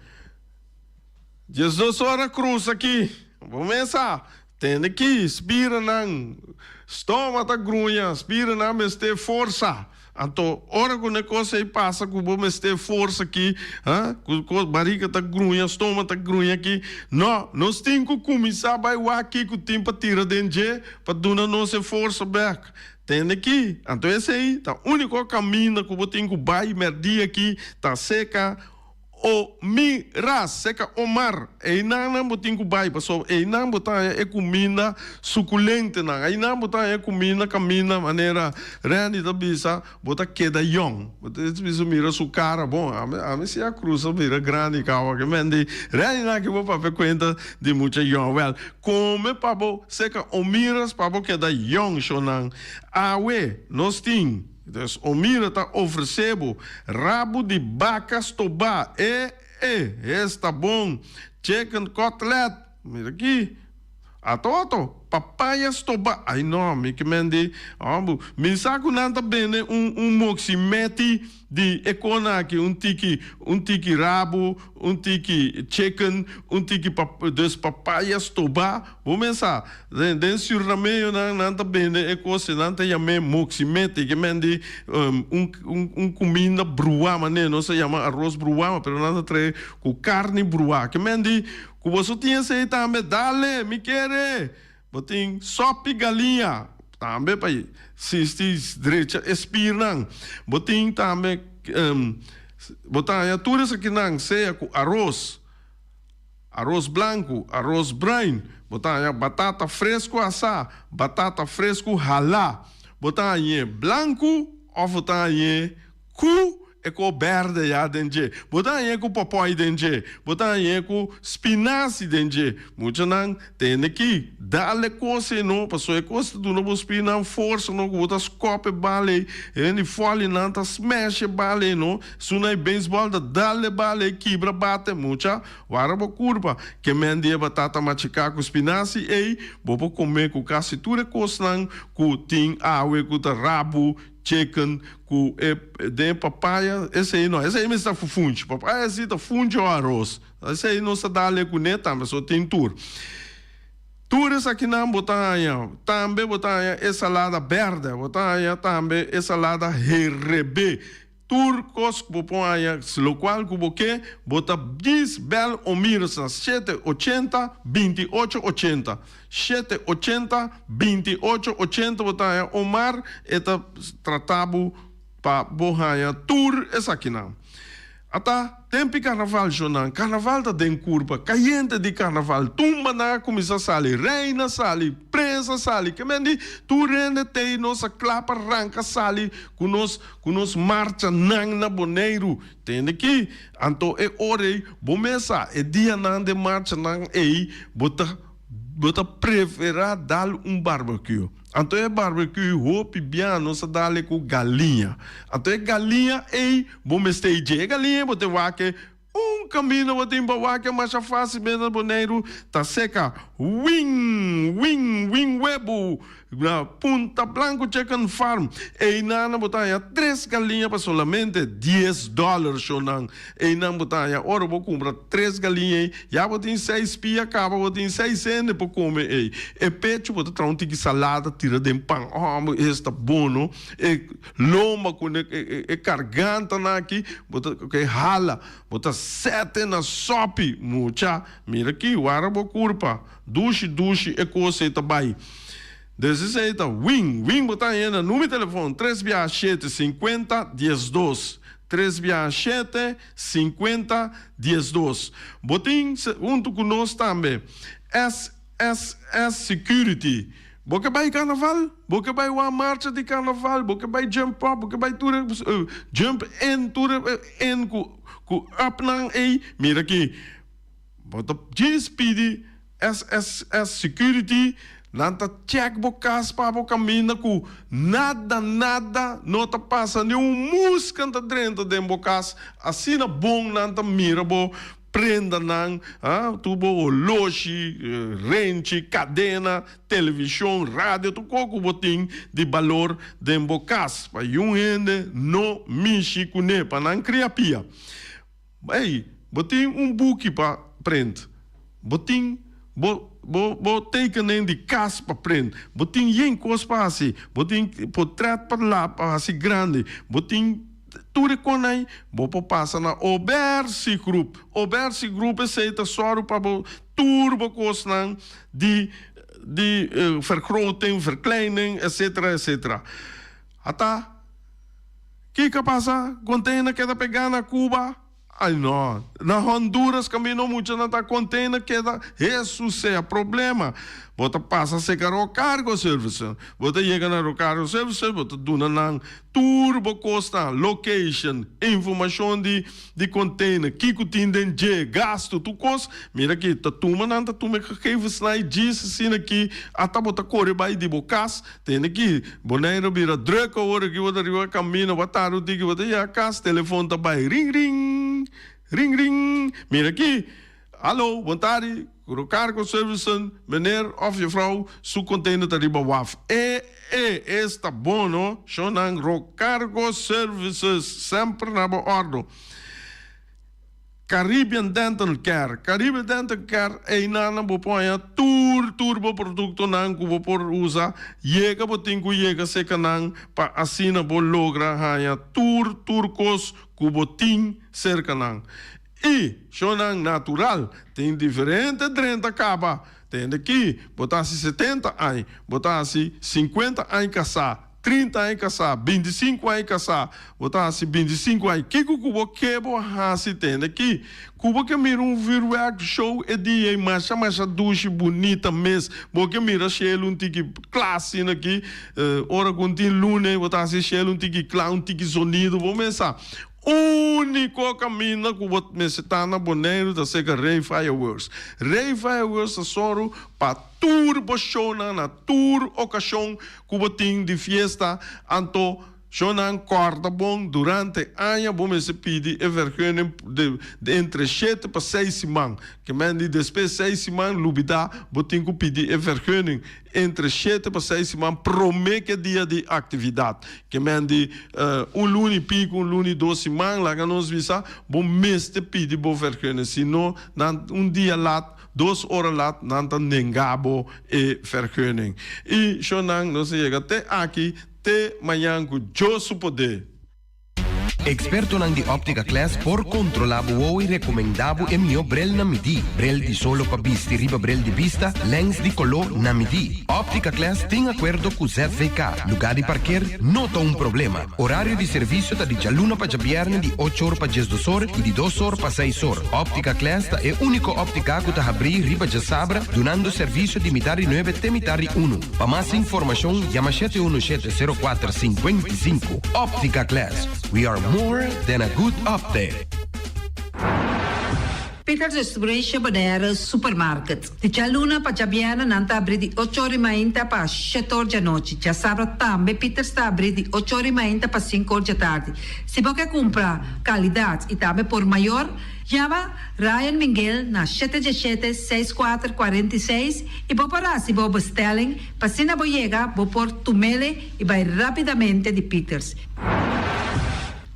12 ora cruz aki. Bo mesa tende ki spiranan stoma ta gruña, spiranan mester forsa. Anto ora cu ne cos ey pasa cu bo mester forsa aki, ha, cu cos bariga ta gruña, stoma ta gruña aki. No, nos tin cu cuminsa bay wak kico tin pa tira den dje pa duna nos e forsa bek. Tende ki. Anto esey ta unico caminda cu bo tin cu bay merdia aki ta seca. O mi ras, seka Omar, einan nan bo tin ku bai, pasobra einan bo ta haña e kuminda sukulentenan, einan bo ta haña e kuminda kaminda manera Randy ta bisa, bo ta keda yòn. Bo ta bisa mira su kara, bon, ami ami si a krusa bira grandi kawa ke men di Randy nan aki bo papia kuenta di mucha yòn. Wèl, kome pa bo seka Omiras pa bo keda yòn, shonnan. Awe nos tin. Dus Omira ta ofresé bo rabu di baka stobá, e e, esta bon, chicken cutlet, mira aki, ato ato, papaya stobá, ai no, mi ke men di, hombu, mi sa ku nan ta bende un un moximeti di e kona aki, un tiki, un tiki rabu, un tiki chicken, un tiki pap, dus papaya stobá, Bo mesa, den den Surinameonan nan ta bende e kos nan ta yam'é moximete, ke men di un un un kuminda bruá manera nos ta yama aros bruá, pero nan ta trae ku karni bruá. Ke men di ku boso tin esei tambe, dale, mi kere! Bo tin sòpi galiña tambe pa sisti drecha e spirnan. Bo tin tambe bo ta haña tur esakinan sea ku aros. Aros blanku, aros bruin, bo ta haña batata fresku asá, batata fresku halá. Bo ta hañ'é blanku òf bo ta hañ'é ku e kor bèrdè ya den dje. Bo ta hañ'é ku pòpòi den dje. Bo ta hañ'é ku spinasi den dje. Muchanan, tende ki, dale kos ei no, pasobra e kos ta duna bo spinnan forsa no, ku bo ta skòp e bal ei, e hende fòlinan ta smash e bal ei no. Suna e beisbòl ta dal e bal ei kibra bate mucha wara bo kurpa ke men di e batata machiká ku spinasi ei bo por kome ku kasi tur e kosnan ku tin awe ku ta rabu chicken ku e den e papaya esei no esei mester ta fufunchi papaya si ta funchi o aros esei nos ta dal e kuné tambe so tin tur. Tur esakinan bo ta haña. Tambe bo ta haña e salada bèrdè. Bo ta haña tambe e salada herebé. Tur kos ku bo por haña, lokual ku bo ke, bo ta djis bèl Omiros na shete ochenta, binti ocho ochenta. Shete ochenta, binti ocho ochenta bo ta haña Omar, e ta trata bo pa bo haña tur esakinan. Ata tempi karnaval shonnan, karnaval ta den kurpa, kayente di karnaval, tumbanan a kuminsá sali, reina sali, prens a sali, ke men di tur hende tei nos a kla pa ranka sali ku nos ku nos marchanan na Boneiru. Tende ki, anto e ora ei bo mes sa e dianan den marchanan ei bo ta Bo ta preferá dal un barbecue. Anto e barbecue hopi bia nos a dal e ku galiña. Anto e galiña ei bo mester ei dje. E galiña ei bo ta wak e un kaminda bo tin pa wak e masha fásil mes na Boneiru ta seka win win win webu na Punta Blanco Chicken Farm. Einan bo ta haña tres galiña pa solamente dies dòler shonnan. Einan bo ta haña ora bo kumpra tres galiña ei, ya bo tin seis pia kaba, bo tin seis hende por kome ei. E pechu bo ta traha un tiki salada tira den pan, oh es ta bon no. E lomba ku e kargantanan aki bo ta ke hala, bo ta sete na sopi. Mucha, mira aki, wara bo kurpa, dushi dushi e kos ei ta bai. Des esei ta win, win bo ta haña na numero telefon tres biaha shete sinkuenta diesdos. Tres biaha shete, sinkuenta, diesdos. Bo tin huntu ku nos tambe SSS Security. Bo ke bai karnaval? Bo ke bai wak marcha di karnaval? Bo ke bai jump up? Bo ke bai tur e jump in tur e in ku ku up nan ei? Mira aki. Bo ta djis pidi SSS Security, nan ta check bo cas pa bo caminda cu nada nada no ta pasa, ni un musca ta drenta den bo cas, asina bon nan ta mira bo prendanan, tur bo holoshi, renchi, cadena, television, radio, tur cos cu bo tin di balor den bo cas, pa yun hende no mishi cune, pa nan cria pia. Ey, bo tin un buki pa print. Bo tin bo bo bo tekening di kas pa print. Bo tin yen kos pa hasi. Bo tin potret pa lap pa hasi grandi. Bo tin tur e konai. Bo por pasa na Obersi Groep. Obersi Groep esei ta sòru pa bo tur bo kosnan di di vergroting, verkleining, etcetera, etcetera. Ata. Kiko a pasa? Container keda pegá na Cuba? Ay no. Na Honduras camino muchanan ta container keda. Hesus sea problema. Bo ta pasa seca Rocargo Services. Bo ta yega na Rocargo Services, bo ta duna nan tur bo cosnan, location, informacion di di container, kiko tin den dje, gasto, tur cos. Mira aki, ta tuma nan ta tuma e gegevensnan y djis asina aki ata bo ta core bay di bo cas. Tende ki Boneiru bira druk awor aki bo ta riba camino bo a tarda un tiki bo ta yega cas telefon ta bay ring ring ring ring mira aki hallo bon tardi Rocargo Servicen meneer of juffrouw su container ta riba waf e e esta bon no shownan Rocargo Services semper na bo ordo. Caribbean Dental Care, Caribe Dental Care einan bo por haña tur tur bo produktonan ku bo por usa, yega bo tin ku yega seka nan pa asina bo logra haña tur tur kos ku bo tin serka nan. I shownan natural tin diferente drenta kaba, tende ki bo ta hasi setenta añ, bo ta hasi sinkuenta añ kasá, Trinta aña kasá, bintisinku aña kasá, bo ta hasi bintisinku aña. Kiko ku bo ke bo hasi tende aki? Ku bo ke mira un vuurwerk show e dia ei masha masha dushi bunita mes. Bo ke mira shelu un tiki kla asina aki, ora ku un tin luna ei bo ta hasi shelu un tiki kla, un tiki zonido, bo mes sa. Úniko kaminda ku bo mester ta na Boneiru ta serka Rey Fireworks. Rey Fireworks ta sòru pa tur bo shownan na tur okashon ku bo tin di fiesta, anto shownan kòrda bon durante aña bo mester pidi e vergunning di entre shete pa seis siman. Ke men di despues seis siman lubidá bo tin ku pidi e vergunning entre shete pa seis siman promé ke dia di aktividat. Ke men di un luna i piku, un luna i dos siman, laga nos bisa, bo mester pidi bo vergunning. Si no, nan un dia lat, dos ora lat, nan ta nenga bo e vergunning. I shonnan, nos a yega te aki, te mañan ku Dios su poder. Ekspertonan di Optica Class por kontrolá bo wowo i rekomendá bo e mihó brel na midí. Brel di solo pa bisti riba brel di bista, lèns di koló na midí. Optica Class tin akuerdo ku ZVK. Lugá di parker no ta un problema. Orario di servisio ta di djaluna pa djabièrnè di ocho or pa diesdos or i di dos or pa seis or. Optica Class ta e úniko óptika ku ta habrí riba djasabra dunando servisio di mitar di nuebe te mitar di unu. Pa mas informashon yama shete unu shete sero kuater sinkuenta i sinku. Optica Class, we are more than a good optic. Peters Distribution Bonaire Supermarket. Di djaluna pa djabièrnè nan ta abrí di ocho or di mainta pa shete or djanochi. Djasabra tambe Peters ta abrí di ocho or di mainta pa sinku or djatardi. Si bo ke kumpra kalidat i tambe por mayor, yama Ryan Minguel na shete djeshete, seis kuater, kuarenta i seis i bo por hasi bo bestelling pa asina bo yega bo por tumele i bai rápidamente di Peters.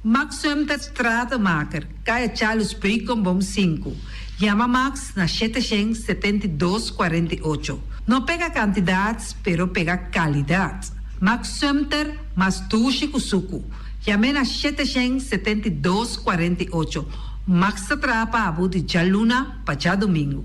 Max Sumter Stratenmaker, Kaya Charles Beukenboom sinku. Yama Max na shete shen 72 48. No pega kantidat, pero pega kalidat. Max Sumter, mas dushi ku suku. Yam'é na shete shen 72 48. Max ta traha pa bo di djaluna pa djadumingu.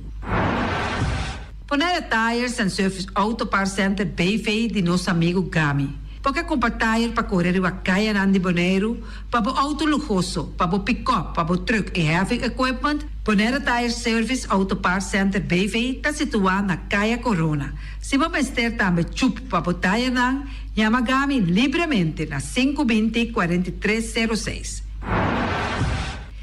Bonaire Tires and Service Auto Parts Center BV di nos amigu Gami. Bo ke kumpra tire pa kore riba kayanan di Boneiru, pa bo outo luhoso, pa bo pikòp, pa bo trùk i heavy equipment? Bonaire Tire Service Auto Parts Center BV ta situá na Kaya Korona. Si bo mester tambe chup pa bo tirenan, yama Gami libremente na sinku binti 43 sero seis.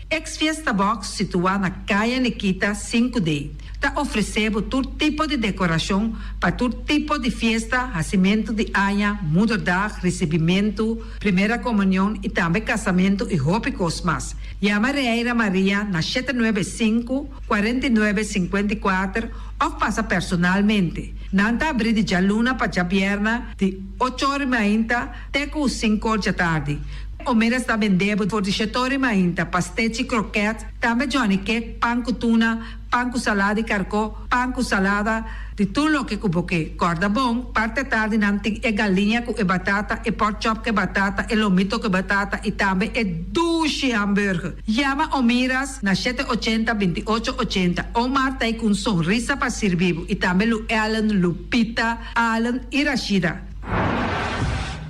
Ex Fiesta Box situá na Kaya Nikita sinku D ta ofresé bo tur tipo di dekorashon pa tur tipo di fiesta, hasimentu di aña, moederdag, risibimentu, primera komunion i tambe kasamentu i hopi kos mas. Yama Reira Maria na shete nuebe sinku, 49 54 òf pasa personalmente. Nan ta abrí di djaluna pa djabièrnè di ocho or i mainta te ku sinku or djatardi. Omeras ta bende bo for di shete or i mainta, pastechi, kroket, tambe johnny cake, pan ku tuna, pan ku salada di karkó, pan ku salada, di tur loke ku bo ke. Kòrda bon, parti atardi nan tin e galiña ku e batata, e pork chop ku e batata, e lomito ku e batata i tambe e dushi hamburger. Yama Omiras na shete ochenta 28 80. Omar ta ei ku un sonrisa pa sirbi bo i tambe Lu Ellen, Lupita, Allen i Rashida.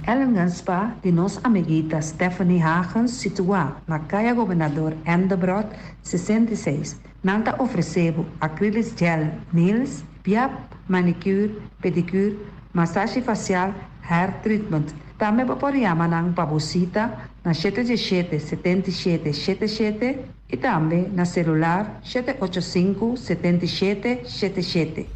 Ellingen Spa di nos amiguita Stephanie Hagens situá na Kaya Gobernador Endebrot 66. Nan ta ofresé bo acrylic gel nails, biap, manicure, pedicure, masashi fasial, hair treatment. Tambe bo por yama nan pa bo sita na 717 77 77 i tambe na selular 785 77 77.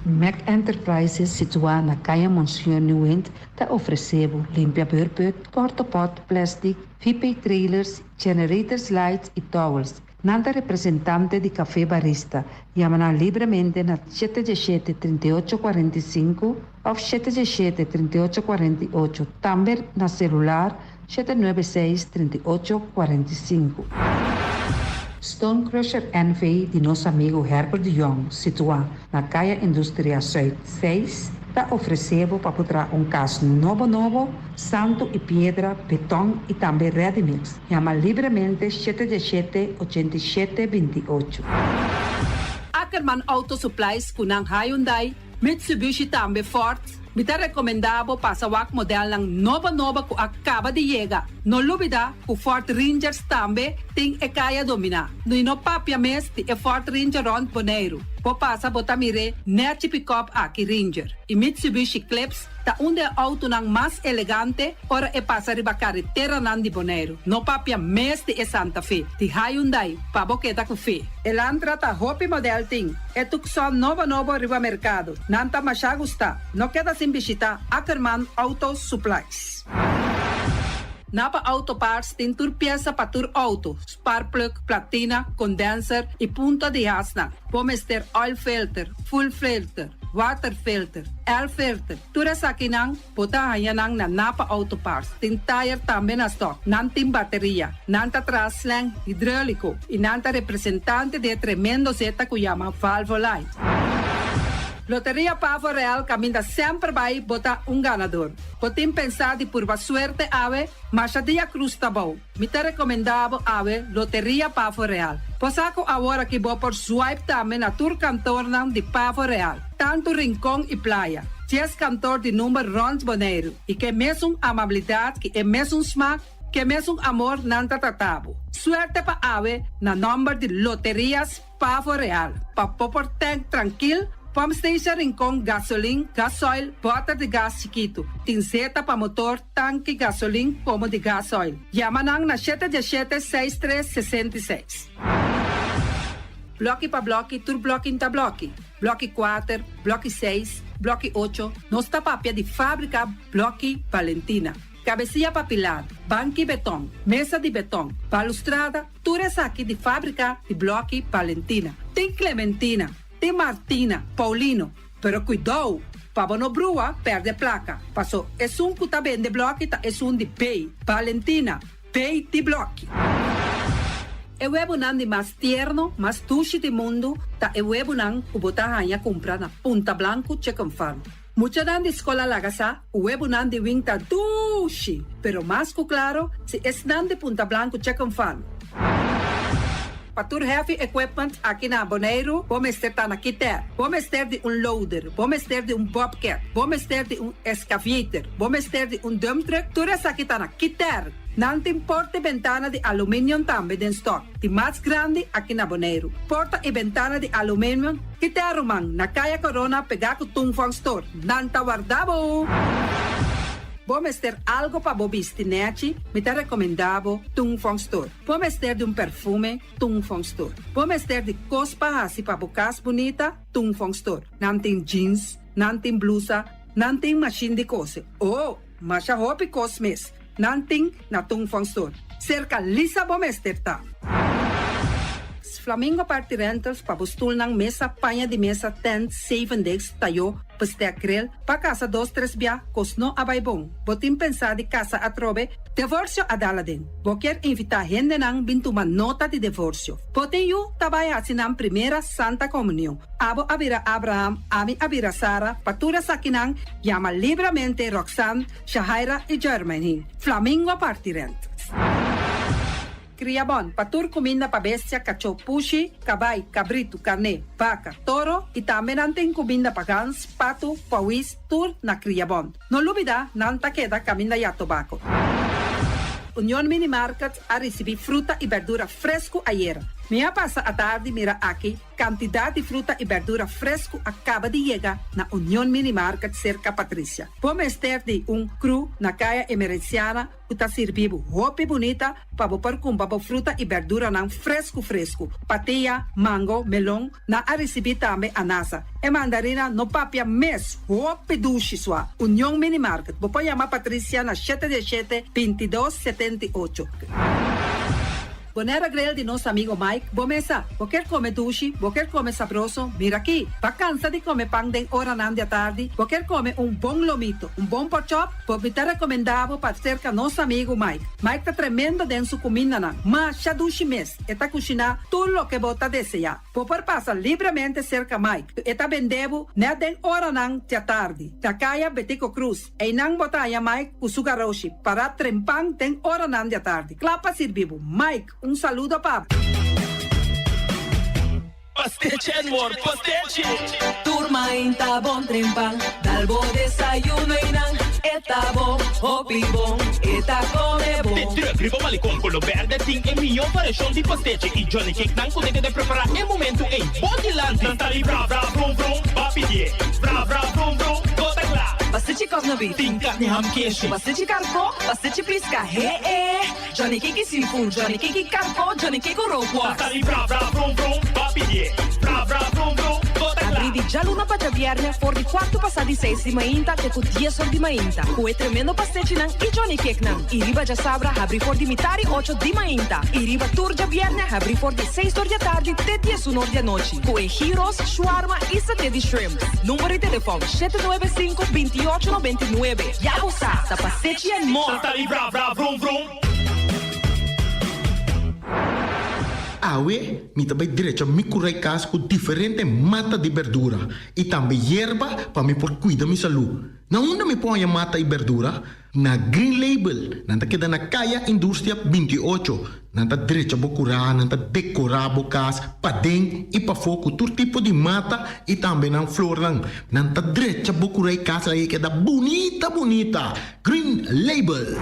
Mac Enterprises situá na Kaya Monsieur Nieuwind ta ofresé bo limpia beurput, portapot, plastic, VP trailers, generators lights i towels. Nan ta representante di Café Barista. Yama nan libremente na 717 38 45 òf 717 38 48. Tambe na selular 796 38 45. Stone Crusher NV di nos amigu Herbert de Jong, situá na Kaya Industria Zuid 6, ta ofresé bo pa traha un kas nobo nobo, santu i piedra, beton i tambe ready mix. Yama libremente 717 87 28. Ackerman Auto Supplies ku nan Hyundai, Mitsubishi tambe Ford. Mi ta rekomendá bo pasa wak modelnan nobo nobo ku a kaba di yega. No lubidá ku Ford Rangers tambe tin e kaya dominá. No no papia mes di e Ford Ranger rònt Boneiru. Bo pasa bo ta mir'é nèchi pick-up aki Ranger. I Mitsubishi Eclipse ta un di e outonan mas elegante ora e pasa riba kareteranan di Boneiru. No papia mes di e Santa Fe, di Hyundai, pa bo keda ku fe. Elantra ta hopi model tin. E Tucson nobo nobo riba merkado. Nan ta masha gusta. No keda sin bishitá Ackerman Auto Supplies. Napa Auto Parts tin tur piesa pa tur outo, spark plug, platina, condenser i punta di hasnan. Bo mester oil filter, fuel filter, water filter, air filter. Tur esakinan bo ta haña nan na Napa Auto Parts. Tin tire tambe na stock. Nan tin bateria. Nan ta traha slang hidráuliko i nan ta representante di e tremendo zeta ku yama Valvoline. Loteria Pavo Real caminda semper bay bo ta un ganador. Bo tin pensa di purba suerte awe? Masha dia cruz ta bou. Mi ta recomenda bo awe Loteria Pavo Real. Bo sa cu awor aki bo por swipe tambe na tur kantoornan di Pavo Real, tanto Rincon y Playa. Dies kantoor di number rond Boneiru y ke mesun amabilidad ki e mesun smaak, ke mesun amor nan ta trata bo. Suerte pa awe na nomber di Loterias Pavo Real, pa bo por tank trankil, pump station Rincon, gasolin, gasoil, bòter di gas chikitu. Tin zeta pa motor, tanki gasolin komo di gasoil. Yama nan na shete diesshete seis tres 66. Blòki pa blòki, tur blòki n'ta blòki. Blòki kuater, blòki seis, blòki ocho, nos ta papia di fábrika Blòki Valentina. Kabesia pa pilar, banki beton, mesa di beton, balustrada, Tur esaki di fábrika di blòki Valentina. Tin Clementina, tin Martina, Paulino, pero kuidou pa bo no brua pèrdè plaka, paso esun ku ta bende blòki ta esun di B, Valentina, B di blòki. E webunan di mas tierno, mas dushi di mundu ta e webunan ku bo ta haña kumpra na Punta Blanku Chicken Farm. Muchanan di skol a laga sa ku webunan di wing ta dushi, pero mas ku klaro si esnan di Punta Blanku Chicken Farm. Pa tur heavy equipment aki na Boneiru bo mester ta na Kiter. Bo mester di un loader, bo mester di un bobcat, bo mester di un excavator, bo mester di un dump truck, tur esaki ta na Kiter. Nan tin porta i bentana di aluminium tambe den stock, di mas grandi aki na Boneiru. Porta i bentana di aluminium Kita ruman, na Kaya Corona pegá ku Tung Fong Store. Nan ta warda bo! Bo mester algo pa bo bisti nèchi? Mi ta rekomendá bo Tung Fong Store. Bo mester di un perfume? Tung Fong Store. Bo mester di kos pa hasi pa bo kas bunita? Tung Fong Store. Nan tin jeans, nan tin blusa, nan tin mashin di kose. Oh! Masha hopi kos mes nan tin na Tung Fong Store. Serka Lisa bo mester ta. Flamingo Party Rentals pa bo stulnan, mesa, paña di mesa, tent, zeven desk, tayo, bestek, grill, pa kasa dos tres bia, kos no a bai bon. Bo tin pensá di kasa atrobe? Devorsio a dal aden. Bo kier invitá hendenan bin tuma nota di devorsio. Bo tin yu ta bai hasi nan primera Santa Komunion. Abo a bira Abraham, ami a bira Sara, pa tur esakinan Yama libramente Roxanne, Shahaira i Jermaine. Flamingo parti rent. Kria bon pa tur kuminda pa bestia, kachó, pushi, kabai, kabritu, karné, baka, toro i tambe nan tin kuminda pa gans, patu, pawis, tur na Kria Bon. No lubida nan ta keda kaminda ya tobako. Union Mini Market a risibí fruta i berdura fresku ayera. Mi a pasa atardi mira aki Kantidat di fruta i bèrdura fresku a kaba di yega na Union Mini Market serka Patricia. Bo mester di un kru na Kaya Emerenciana ku ta sirbi bo hopi bunita pa bo por kumpra bo fruta i bèrduranan fresku fresku. Patia, mango, melon, nan a risibí tambe anasa. E mandarina no papia mes, hopi dushi sua. Union Mini Market, bo por yama Patricia na shete diesshete, bintidos, 78. Bonaire Grill di nos amigo Mike, bo mesa. Bo kier come dushi, bo kier come sabroso, mira aki. Bo a cansa di come pan den oranan di atardi, bo kier come un bon lomito, un bon porkchop, bo mi ta recomenda bo pa cerca nos amigo Mike. Mike ta tremendo den su cumindanan, masha dushi mes, e ta cushina tur loke bo ta desea. Bo por pasa libremente cerca Mike, e ta bende bo net den oranan di atardi, na caya Betico Cruz. Einan bo ta haña Mike ku su garoshi pará trempan den oranan di atardi, kla pa sirbi bo. Mike, un saludo pa bo. Pastechi and more pastechi! Tur mainta bon trempan, dal bo desayuno einan e ta bon, hopi bon, e ta come bon. De truck riba Malecon Colo Berde tin e mihó variashon di pastechi i Johnny Cake nan ku ta keda prepará e momentu ei bo dilanti. Nan ta di bra bra brum brum, ba pidié bra bra brum brum, bo ta kla. Pastechi kòs na beef. Tin karni ham keshi. Pastechi karkó, pastechi piska, he e. Johnny Cake i seafood, Johnny Cake i karkó, Johnny Cake ku rookworst. Nan ta di bra bra brum brum, ba pidié bra bra brum brum, bo ta kla. Abrí di djaluna pa djabièrnè for di kuartu pasá di seis di mainta te ku dies or di mainta ku e tremendo pastechinan i Johnny Cakenan. I riba djasabra habrí for di mitar i ocho di mainta i riba tur djabièrnè habrí for di seis or di atardi te diesun or di anochi ku e gyros, shawarma i saté di shrimp. Number di telefòn, 795 28 99. Ya bo sa, ta pastechi and more! Nan ta di bra bra vrum vrum. Awe mi ta bai drecha mi kurai kas ku diferente mata di berdura i tambe yerba pa mi por kuida mi salú. Na unda mi por haña mata i berdura? Na Green Label. Nan ta keda na Kaya Industria 28. Nan ta drecha bo kurá, nan ta dekorá bo kas paden i pafó ku tur tipo di mata i tambe nan flornan. Nan ta drecha bo kurá i kas ei keda bunita bunita. Green Label.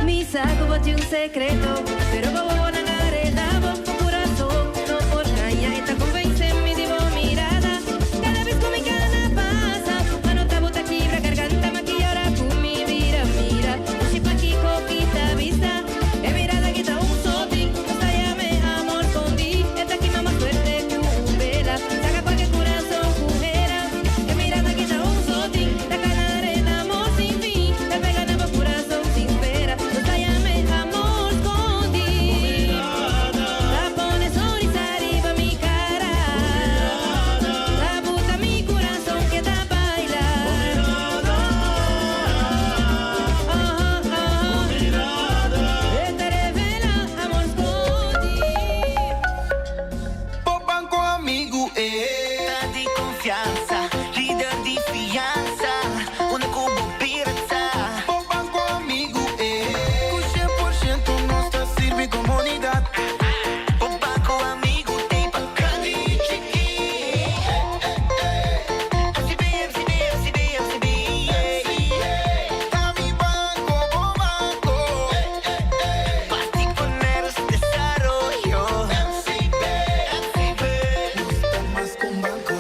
Mi sa cu bo tin un secreto, pero bo wowo nan a reda bo. Bo curason no por gaña, e ta convence mi di bo mirada. Cada bes cu mi cana pasa, ma nota bo ta kibra garganta, ma ki ora cu mi bira mira, no si pakico kita bista. E mirada kita un sotin, nos ta yam'e amor scondi, e ta kima mas fuerte cu un bela, saca cualke curason cu hera. E mirada kita un sotin, ta cana reda amor sin fin, ta pega na bo curason sin spera, nos ta yam'e amor scondi. Ta pone sonrisa riba mi cara, ta buta mi curason keda baila. Oh, oh, oh. E ta revela amor scondi. Bo banco amigu e ta di confiansa, lider di fiansa, unda cu bo bira ta. Bo banco amigu e cu 100% nos ta sirbi comunidad. Bo banco amigu t'ey pa grandi y chiki. FCB, FCB, FCB, FCB, yeah. Ta mi banco, bo banco. Parti Boneiru su desaroyo. FCB, FCB. Nos ta mas cu un banco.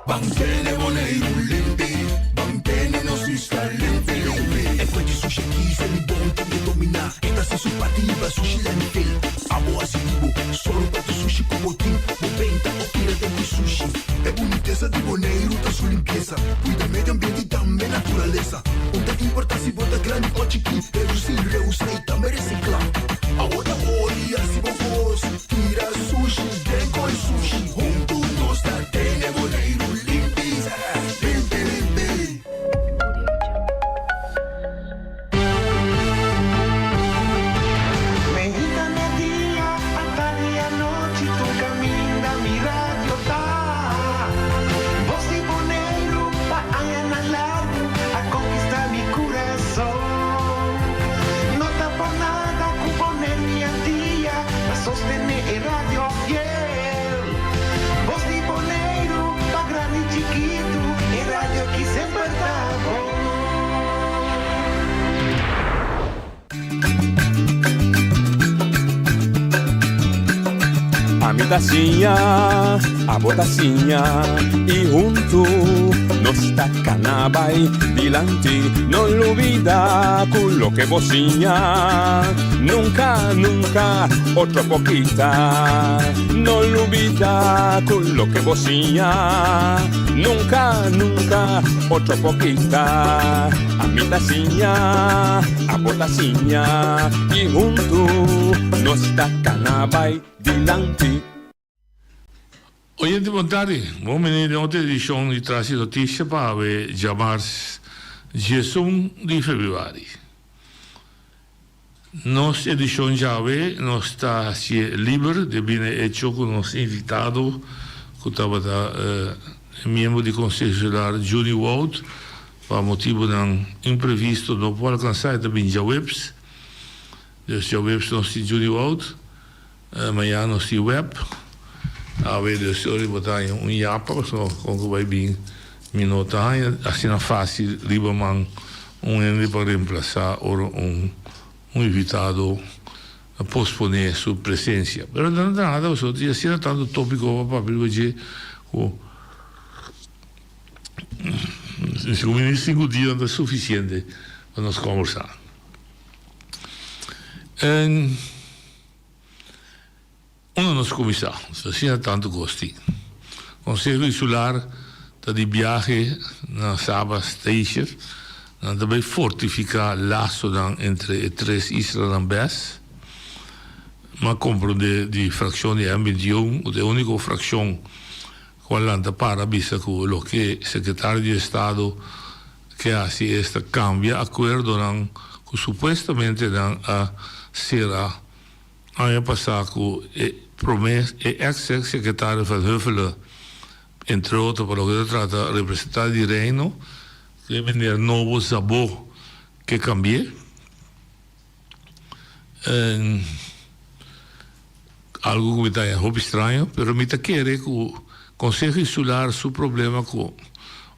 Ban tene Boneiru limpi, ban tene nos isla limpi limpi. E kue di sushi aki se mi bon tin ke dominá. E ta hasi su parti libra sushi landfill. Abo hasi di bo, sòru pa tur sushi ku bo tin. Bo benta o tira den di sushi. E bunitesa di Boneiru ta su limpiesa. Kuida medio ambiente i tambe naturalesa. Un ta importá si bo ta grandi o chikí, redusí, reusá i tambe resiklá. Awor ta ora di hasi bo kos, tira sushi den koi sushi. Huntu nos ta tene Boneiru limpi, limpi, limpi. Meinta, media, atardi i anochi tur kaminda mi radio ta. Bos di Boneiru pa añanan largu a konkistá mi kurason. No ta por nada ku Boneiru i Antia ta sostené e radio fiel. Bos di Boneiru pa grandi i chikitu, e radio ki semper ta bon. Ami ta siña, abo ta siña y huntu nos ta cana bay dilanti. No lubida cu loke bo siña nunca, nunca otro por kita. No lubida cu loke bo siña nunca, nunca otro por kita. Ami ta siña, abo ta siña y huntu nos ta cana bay dilanti. Oyente bon tardi, bon bini den otro edicion di Tras di Noticia pa awe djamars 11 di februari. Nos edicion djawe nos ta hacié liber debi na e hecho cu nos invitado cu tabata e miembro di Conseho Insular Juni Wout pa motibonan imprevisto no por alcansa e ta bin djaweps. Dus djaweps nos tin Juni Wout, mañana nos tin web. Awe dus ora bo ta haña un yapa pasobra con cu bay bin mi no ta haña asina facil riba man. Un hende pa reemplasa ora un un invitado a pospone su presencia. Pero no ta nada pasobra tin asina tanto topico pa papia riba dje cu segun mi sinku dia no ta suficiente pa nos combersa. En. Unda nos kuminsá? Asina tantu kos tin. Konseho Insular ta di biahe na Saba Station. Nan ta bai fortifiká lasonan entre e tres islanan bes. M'a komprondé di frakshon di M 21 ku ta e úniko frakshon ku a lanta para bisa ku loke Sekretario di Estado. Ke hasi esta kambia akuerdonan ku supuestamente nan a sera aña pasá ku e promé e eks sekretario Van Huffelen entre otro pa loke ta trata representante di Reino e meneer nobo Szabó ke kambi'é. Algo ku mi ta haña hopi straño, pero mi ta kere ku Konseho Insular su problema ku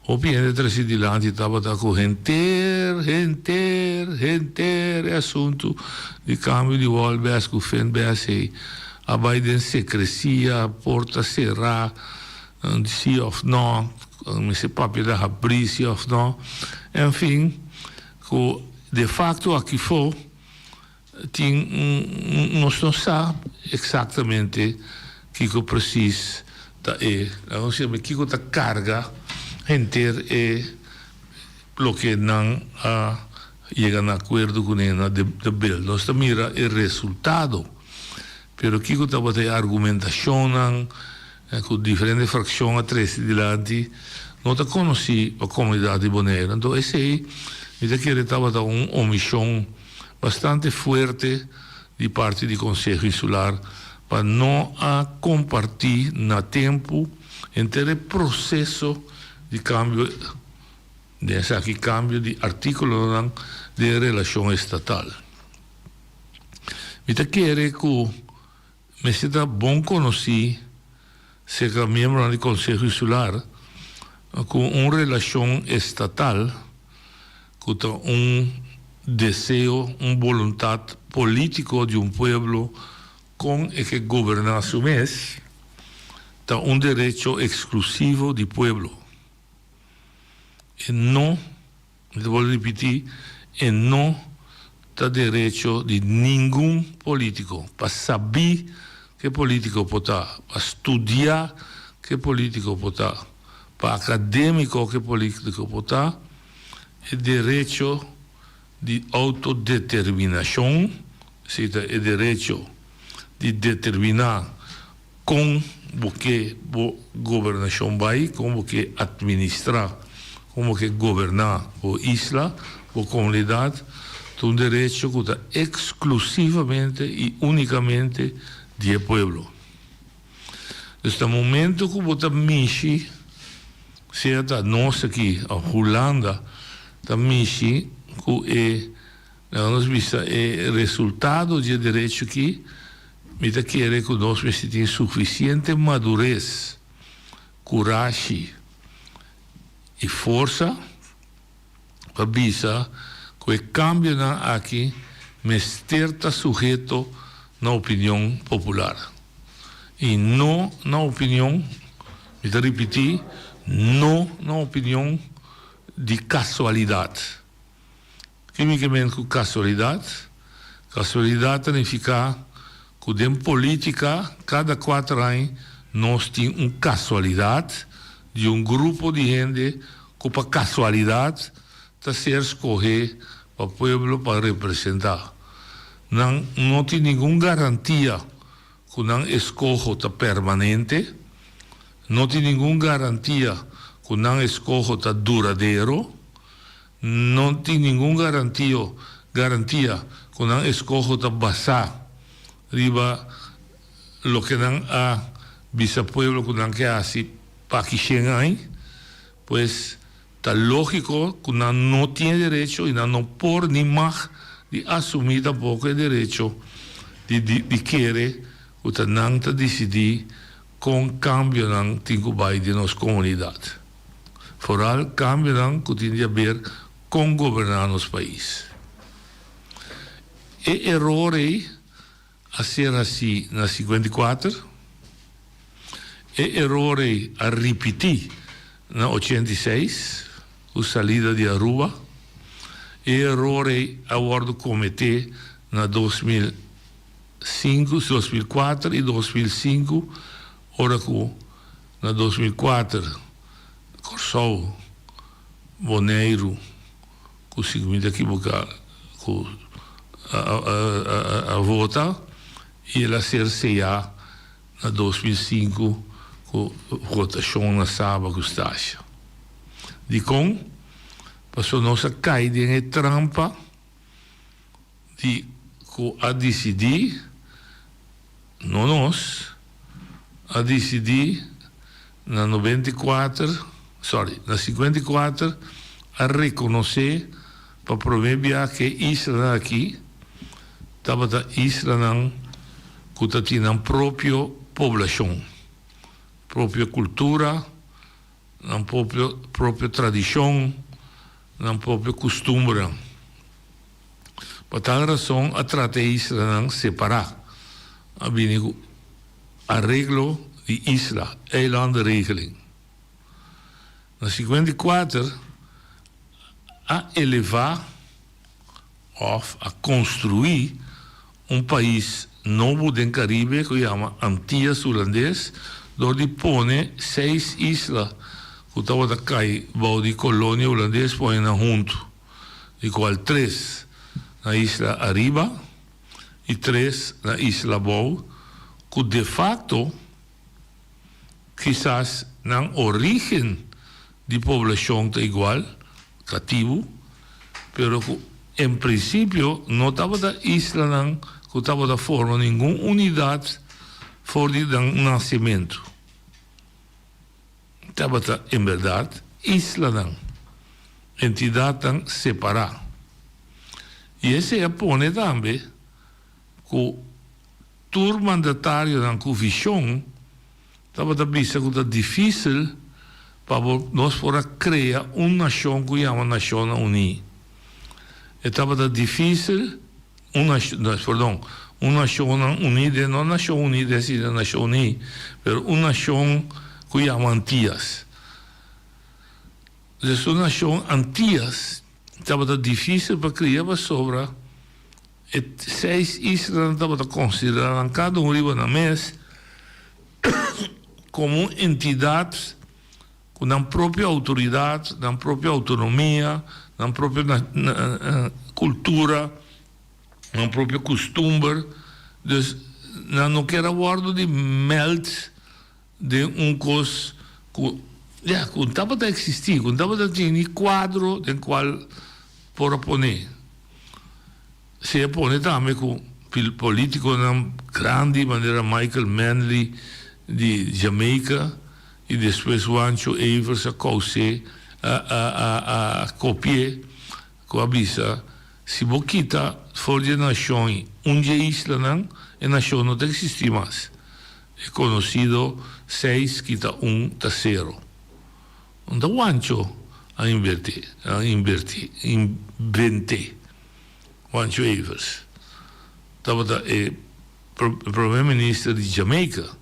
hopi hende trese dilanti tabata ku henter, henter, henter e asuntu di kambio di Wolbes ku Finbes ei a bai den sekresia, porta será, si òf nò, mester papia ta habrí si òf nò, enfin ku de fakto akifó. Tin un, nos no sa eksaktamente kiko presis ta e, laga nos yama kiko ta karga henter e loke nan a yega na akuerdo kuné na de bill. Nos ta mira e resultado, pero kiko tabata e argumentashonnan ku diferente frakshon a trese dilanti no ta konosí pa komunidat di Boneiru. Anto esei mi ta kere tabata un omishon bastante fuerte di parti di Konseho Insular pa no a kompartí na tempu henter e proseso di kambio, den esaki kambio di artíkulonan den relashon estatal. Mi ta kere ku mester ta bon konosí serka miembronan di Konseho Insular ku un relashon estatal ku ta un deseo, un boluntat polítiko di un pueblo kon e ke goberná su mes, ta un derecho eksklusivo di pueblo. E no. Mi ta bolbe ripití, e no ta derecho di ningun polítiko pa sabí ke polítiko por ta, pa studiá ke polítiko por ta, pa akadémiko ke polítiko por ta, e derecho di outodeterminashon, esei ta e derecho di determiná Kon bo ke bo gobernashon bai, kon bo ke atministrá, kon bo ke goberná bo isla, bo komunidat, ta un derecho ku ta eksklusivamente i únikamente di e pueblo. Dus na momento ku bo ta mishi, sea ta nos aki òf Hulanda ta mishi ku e Laga nos bisa e resultado dje derecho ki, mi ta kere ku nos mester tin sufisiente madures, kurashi i forsa pa bisa ku e kambionan aki mester ta suheto na opinion popular i no na opinion, mi ta ripití, no na opinion di kasualidat. Ki mi ke men ku kasualidat? Kasualidat ta nifiká ku den polítika kada kuater aña nos tin un kasualidat di un grupo di hende ku pa kasualidat ta ser skohé pa pueblo pa representá. Nan no tin ningun garantia ku nan eskoho ta permanente, no tin ningun garantia ku nan eskoho ta duradero. No tin ningun garantio, garantia, ku nan eskoho ta basá riba loke nan a bisa pueblo ku nan ke hasi pa aki shen añ. Pues ta lógiko ku nan no tin e derecho i nan no por ni mag di asumí tampoko e derecho di di kere ku ta nan ta disidí kon kambionan tin ku bai den nos komunidat. Foral kambionan ku tin di haber kon goberná nos pais. E eror ei a ser hasí na 54, e eror ei a ripití na 86 ku salida di Aruba, e eror ei a wòrdu kometé na 2005, 2004 i 2005 ora ku Na 2004, Kòrsou, Boneiru, ku si mi ta ekiboká, ku a vota i el a ser seyá na 2005 ku votashon na Saba ku Stasia. Dikon? Pasobra nos a kai den e trampa di ku a disidí, no nos, a disidí na 94, sorry, na 54 a rekonosé pa promé bia ku e islanan aki tabata islanan ku ta tin nan propio poblashon, propio kultura. Nan propio propio tradishon, nan propio kustumbernan. Pa tal rason a trata e islanan separá. A bini ku Areglo di Isla, Eilandenregeling. Na 54 a elevá. Òf a konstruí un pais nobo den Karibe ku yama Antias Hulandes dor di pone seis isla ku tabata kai bou di kolonia hulandes pone nan huntu, di kual tres na isla ariba i tres na isla abou ku defakto kisas nan orígen di poblashon ta igual, katibu, pero ku en prinsipio no tabata islanan ku tabata forma ningun unidat for di nan nasementu. Tabata en bèrdat islanan, entidatnan separá. I esei a pone tambe ku tur mandatarionan ku vishon Tabata bisa ku ta difísil pa bo nos por a krea un nashon ku yama Nashonnan Uní. E tabata difísil un nashon, perdon, un Nashonnan Uní den, no Nashon Uní den sino Nashon Uní, pero un nashon ku yama Antias. Des un nashon Antias tabata difísil pa kria pasobra E seis islanan tabata konsiderá nan kada un riba nan mes komo un entidat ku nan propio outoridat, nan propio outonomia, nan propio kultura, nan propio kustumber. Dus nan no kier a wòrdu di mèld den un kos ku ya ku tabata eksistí, ku tabata tin ni kuadro den kual por a pone. Si e pone tambe ku politikonan grandi manera Michael Manley di Jamaica i despues Juancho Evers a kous'é a a a a kopi'é ku a bisa si bo kita for di e nashon un di e islanan e nashon no ta eksistí mas. E konosido seis kita un ta sero. Un ta Juancho a invertí, a invertí, invent'é. Juancho Evers tabata e prome minister di Jamaica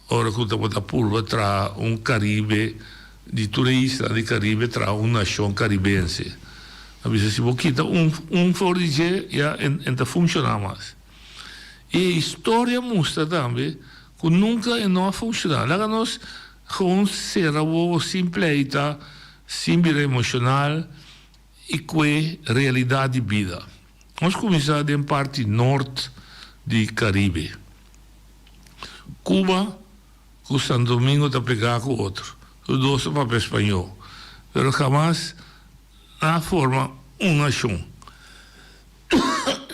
ora ku tabata purba traha un Caribe di tur e isla di Caribe traha un nashon Caribense. A bisa si bo kita un un for di dje ya en ta funshoná mas. I e historia mustra tambe ku nunka e no a funshoná. Laga nos gewoon sera wowo sin pleita, sin bira emoshonal i kue realidat di bida. Nos kuminsá den parti nort di Karibe. Cuba ku Santo Domingo ta pegá ku otro. Tur dos ta papia spañó. Pero hamas nan a forma un nashon.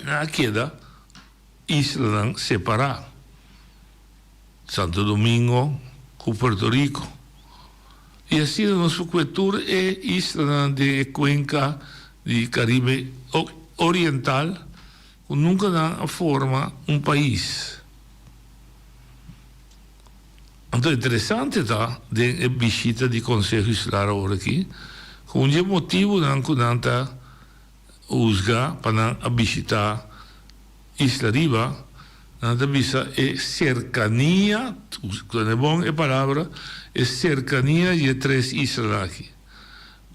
Nan a keda islanan separá, Santo Domingo ku Puerto Rico. I asina nos por kue tur e islanan den e kuenka di Karibe Oriental ku nunka nan a forma un pais. Anto interesante ta den e bishita di Konseho Insular awor aki ku un di e motibunan ku nan ta husga pa nan a bishita Isla Riba, nan ta bisa e serkania, tene bon e palabra, e serkania di e tres islanan aki.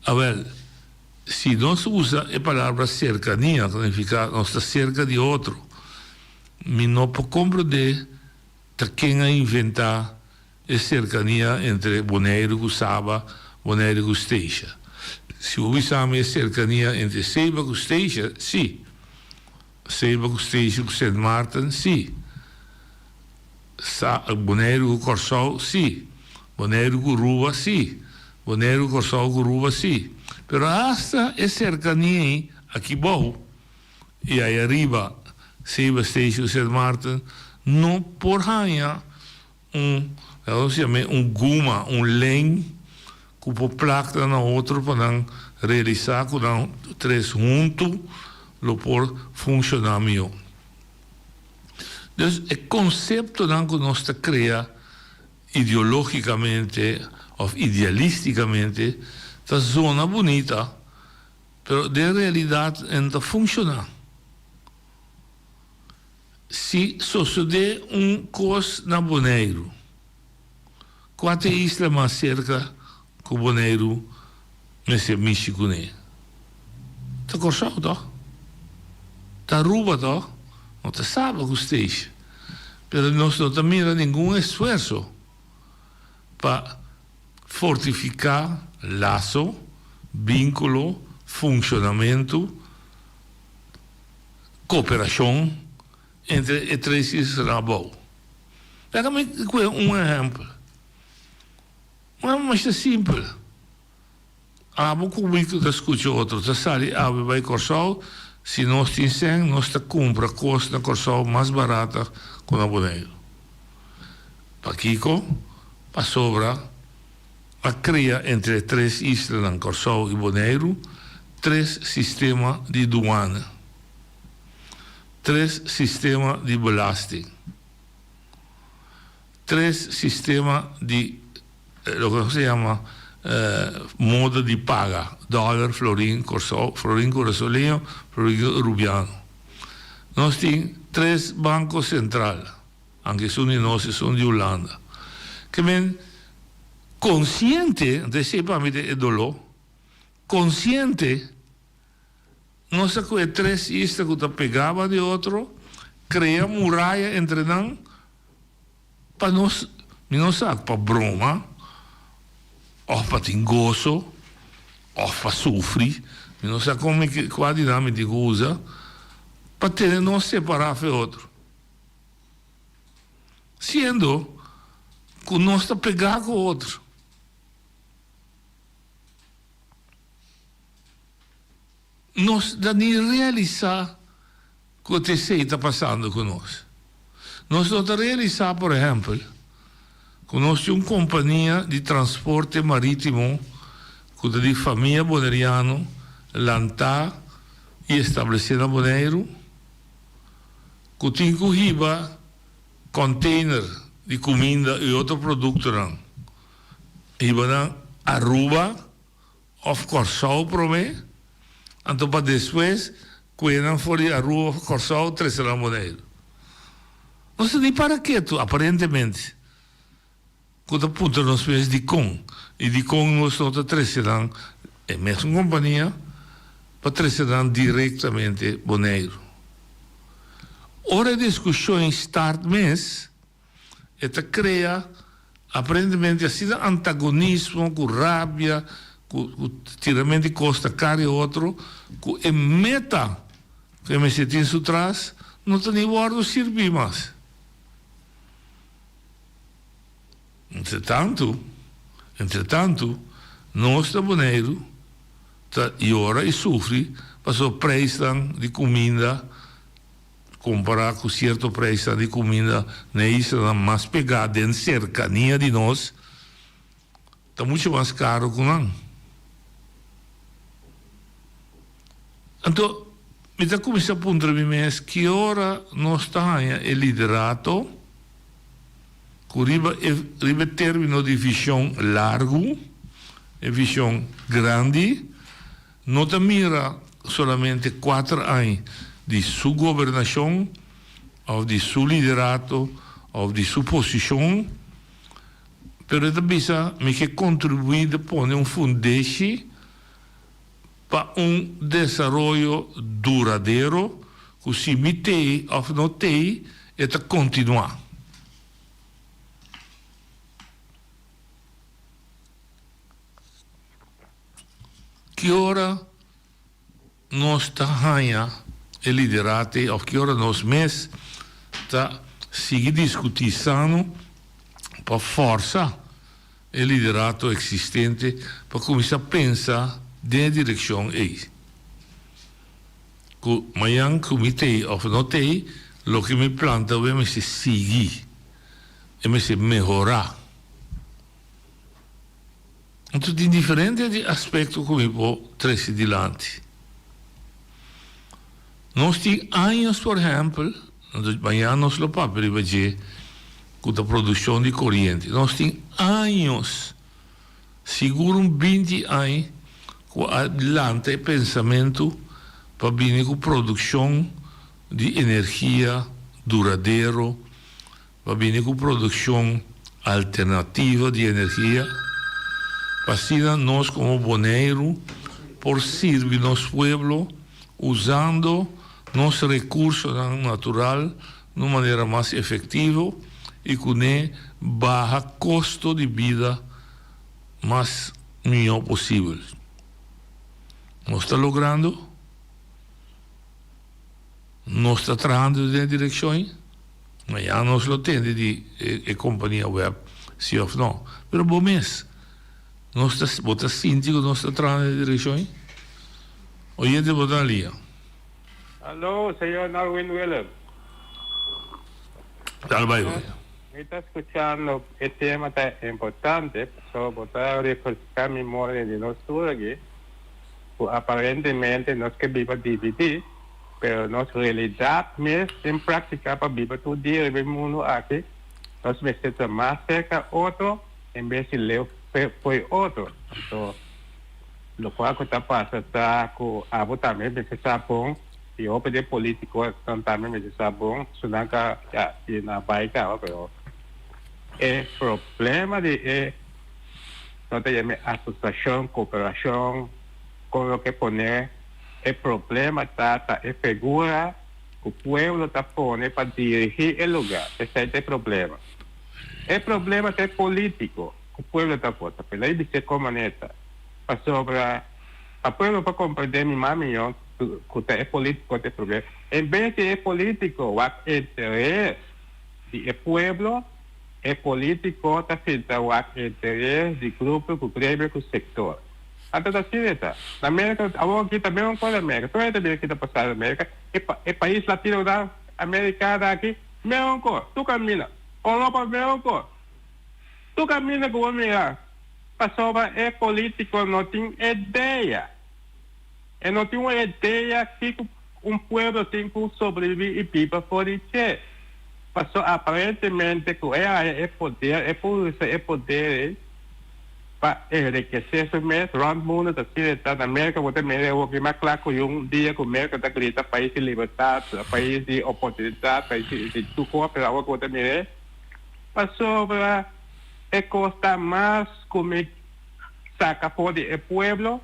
Awel, si nos usa e palabra serkania, ta nifiká nos ta serka di otro. Mi no por komprendé ta ken a inventá E serkania entre Boneiru ku Saba, Boneiru ku Statia. Si bo bisa mi e serkania entre Saba ku Statia, si. Saba ku Statia ku Sint Maarten, si. Sa, Boneiru ku Kòrsou, si. Boneiru ku Ruba, si. Boneiru, Kòrsou ku Aruba sí. Pero asta e serkania ei aki bou i ai ariba, Saba Station, Sint Maarten, no por haña un, laga nos yam'é un guma, un lijn ku por plak nan na otro pa nan realisá ku nan tres huntu lo por funshoná mihó. Dus e konseptonan ku nos ta krea ideológikamente òf idealístikamente ta zona bunita, pero den realidat e no ta funshoná. Si sosodé un kos na Boneiru, kua ta e isla mas serka ku Boneiru mester mishi kuné? Ta Kòrsou tòg? Ta Aruba tòg? No ta Saba ku Statia. Pero nos no ta mira ningun esfuerso pa fortifiká laso, vínkulo, funshonamentu, Koperashon entre e tres islanan abou. Laga mi kue un ehèmpel. Un ehèmpel masha simpel. Abo ku mi ku ta skucha otro ta sali awe bai Kòrsou, si nos tin sèn nos ta kumpra kos na Kòrsou mas barata ku na Boneiru. Pakiko? Pasobra a krea entre e tres islanan Kòrsou i Boneiru tres sistema di duana, tres sistema di belasting, tres sistema di loke nos ta yama moda di paga, dòler, florin Kòrsou, florin kurasoleño, florin rubiano. Nos tin tres banko sentral. Anke esun di nos, esun di Hulanda. Ke men konsiente, anto esei pa mi ta e doló, konsiente nos ta ku e tres isla ku ta pegá ba di otro, krea muraya entre nan pa nos, mi no sa, pa broma òf pa tin goso òf pa sufri, mi no sa kon mi kua di nan mi tin ku usa pa tene nos separá for e otro. Siendo ku nos ta pegá ku otro. Nos ta ni realisá ku esei ta pasando ku nos. Nos no ta realisá, por ehèmpel, ku nos tin un kompania di transporte marítimo ku ta di famia boneriano lantá i establesé na Boneiru. Ku tin ku hiba container di kuminda i otro produktonan hiba nan Aruba òf Kòrsou promé, anto pa despues kue nan for di Aruba òf Kòrsou trese nan Boneiru. Nos ta di para ketu aparentemente. Ku ta puntra nos mes dikon i dikon nos no ta trese nan e mesun kompania pa trese nan direktamente Boneiru. Ora e diskushon start mes e ta krea aparentemente asina antagonismo ku rabia ku tirament di kos ta kari otro ku e meta ku e mester tin su tras no ta ni wòrdu sirbi mas. Entretantu, entretantu, nos na Boneiru ta yora i sufri pasobra preisnan di kuminda kompará ku sierto preisnan di kuminda na e islanan mas pegá den serkania di nos ta muchu mas karu ku nan. Anto mi ta kuminsá puntra mi mes ki ora nos ta haña e liderato ku riba e riba e término di vishon largu, e vishon grandi, no ta mira solamente kuater aña di su gobernashon òf di su liderato òf di su posishon, pero e ta bisa mi ke kontribuí di pone un fundeshi pa un desaroyo duradero ku si mi t'ei òf no t'ei e ta kontinuá. Ki ora nos ta haña e liderate òf ki ora nos mes ta sigui diskutí sano pa fòrsa? e liderato eksistente pa kuminsá pensa den e direkshon ei. Ku mañan ku mi t'ei òf no t'ei, loke mi planta awe mester sigui, e mester mehorá. Anto tin diferente di aspekto ku mi por trese dilanti. Nos tin años por ehèmpel, anto mañana nos lo papia riba dje, ku ta produkshon di koriente. Nos tin años, sigur un binti aña, ku a lanta e pensamentu pa bini ku produkshon di energia duradero, Pa bini ku produkshon alternativa di energia pa asina nos komo Boneiru por sirbi nos pueblo usando nos rekursonan natural na un manera mas efektivo i kuné baha kosto di bida mas mihó posibel. Nos ta logrando? Nos ta trahando den e direkshon ei? Mañana nos lo tende di e kompania web si òf no. Pero bo mes, nos ta, bo ta sinti ku nos ta trahando den e direkshon ei? Oyente bo ta na liña. Aló, señor Norwin Willem. Dal bai hoy. Mi ta skuchando e tema ta importante pasobra bo ta refreská memoria di nos tur aki. Ku aparentemente nos ke biba dividí, pero nos realidat mes den práktika pa biba tur dia riba e mundu aki, nos mester ta mas serka otro en bes di leu fo'i otro. Anto, lokual ku ta pasa ta ku abo tambe mester sa bon i hopi den polítikonan tambe mester sa bon, su nan ka ya i nan bai kaba, pero e problema di e. No ta yama e asosiashon, kooperashon, kon lo ke pone. E problema ta ta e figura ku pueblo ta pone pa dirigí e lugá. Esei ta e problema. E problema ta e polítiko ku pueblo ta vota p'e. Lo e bis'é kon manera ta. Pasobra pa pueblo por komprendé mi mas mihó ku ta e polítiko ta e problema. En bes di e polítiko wak interes di e pueblo, E politico ta sinta wak interes di grupo cu gremio cu sector. Anto ta asina e ta. Na Merca, awor aki ta mesun cos na Merca. Tur hende ta mira ki ta pasa na Merca. E e pais latino nan, americano aki, mesun cos. Tur caminda. Europa mesun cos. Tur caminda cu bo mira. Pasobra e politico no tin idea. E no tin un idea kico un pueblo tin cu sobrevivi y biba for di dje. Paso aparentemente cu e haya e poder, e por usa e poder ey pa enriquece su mes. Rond mundo ta asina e ta. Na Merca bo ta mira e hopi mas cla cu un dia cu Merca ta grita pais di libertad, pais di oportunidad, pais di tur cos, pero awor cu bo ta mira e pasobra e cos ta mas cu mi saca for di e pueblo.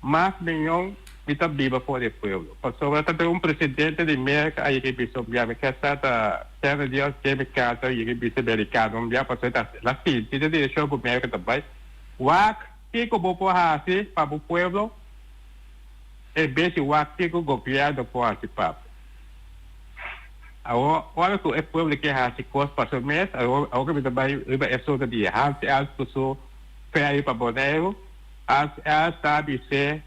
Mas miñon mi ta biba for di e pueblo. Pasobra ta den un presidente di Merca a yega bisa un bia mi ke sa ta Kennedy of Jimmy Carter a yega bisa mericano un bia pasobra ta la sinti den direccion cu Merca ta bay. Wak kico bo por haci pa bo pueblo en bes di wak kico gobierno por haci pa bo. Awor ora cu e pueblo ke haci cos pa su mes awor awor cu mi ta bay riba e asunto di Hans Els cu su ferry pa Boneiru. ASL ta bis'é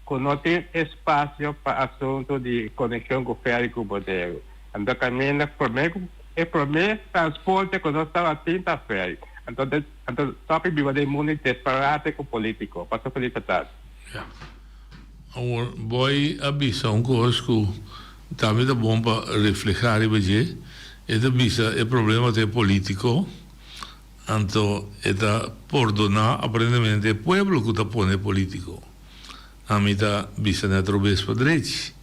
ku no tin espasio pa asuntu di konekshon ku fèri ku Boneiru. Anto kaminda promé ku e promé transporte ku nos tabatin ta fèri. Anto anto topi biba den mundu di desparate ku polítiko. Pasa felis atardi. Ya. Awor Boy a bisa un kos ku tambe ta bon pa reflehá riba dje. E ta bisa e problema ta e polítiko. Anto e ta pordoná aparentemente e pueblo ku ta pone polítiko. Ami ta bisa net robes pa drechi.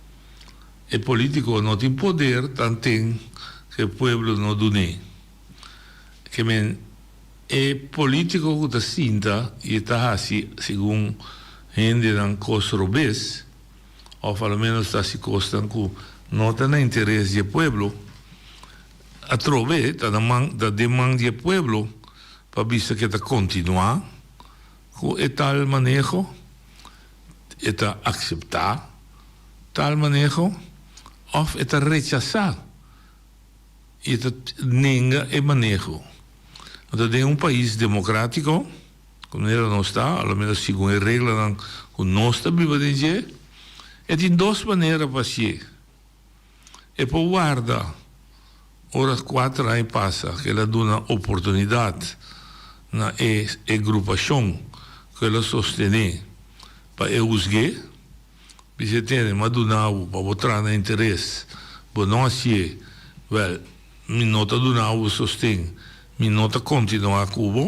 E polítiko no tin poder tanten ku e pueblo no dun'é. Ke men e polítiko ku ta sinta i e ta hasi segun hendenan kos robes òf alomenos ta hasi kosnan ku no ta na interes di e pueblo, Atrobe ta na man ta den man di e pueblo pa bisa ke ta kontinuá ku e tal maneho, e ta akseptá tal maneho òf e ta rechasá i e ta nenga e maneho. Anto den un pais democratico, cu manera nos ta, a lo menos segun e reglanan cu nos ta biba den dje, e tin dos manera pa hacié. E por warda ora cuater aña pasa cu el a duna oportunidad na e e grupacion cu el a sostene pa e huzgu'é, Bis'é tene, m'a duna bo pa bo traha na interes, bo no hacié, wel, mi no ta duna bo sosten, mi no ta continua cu bo.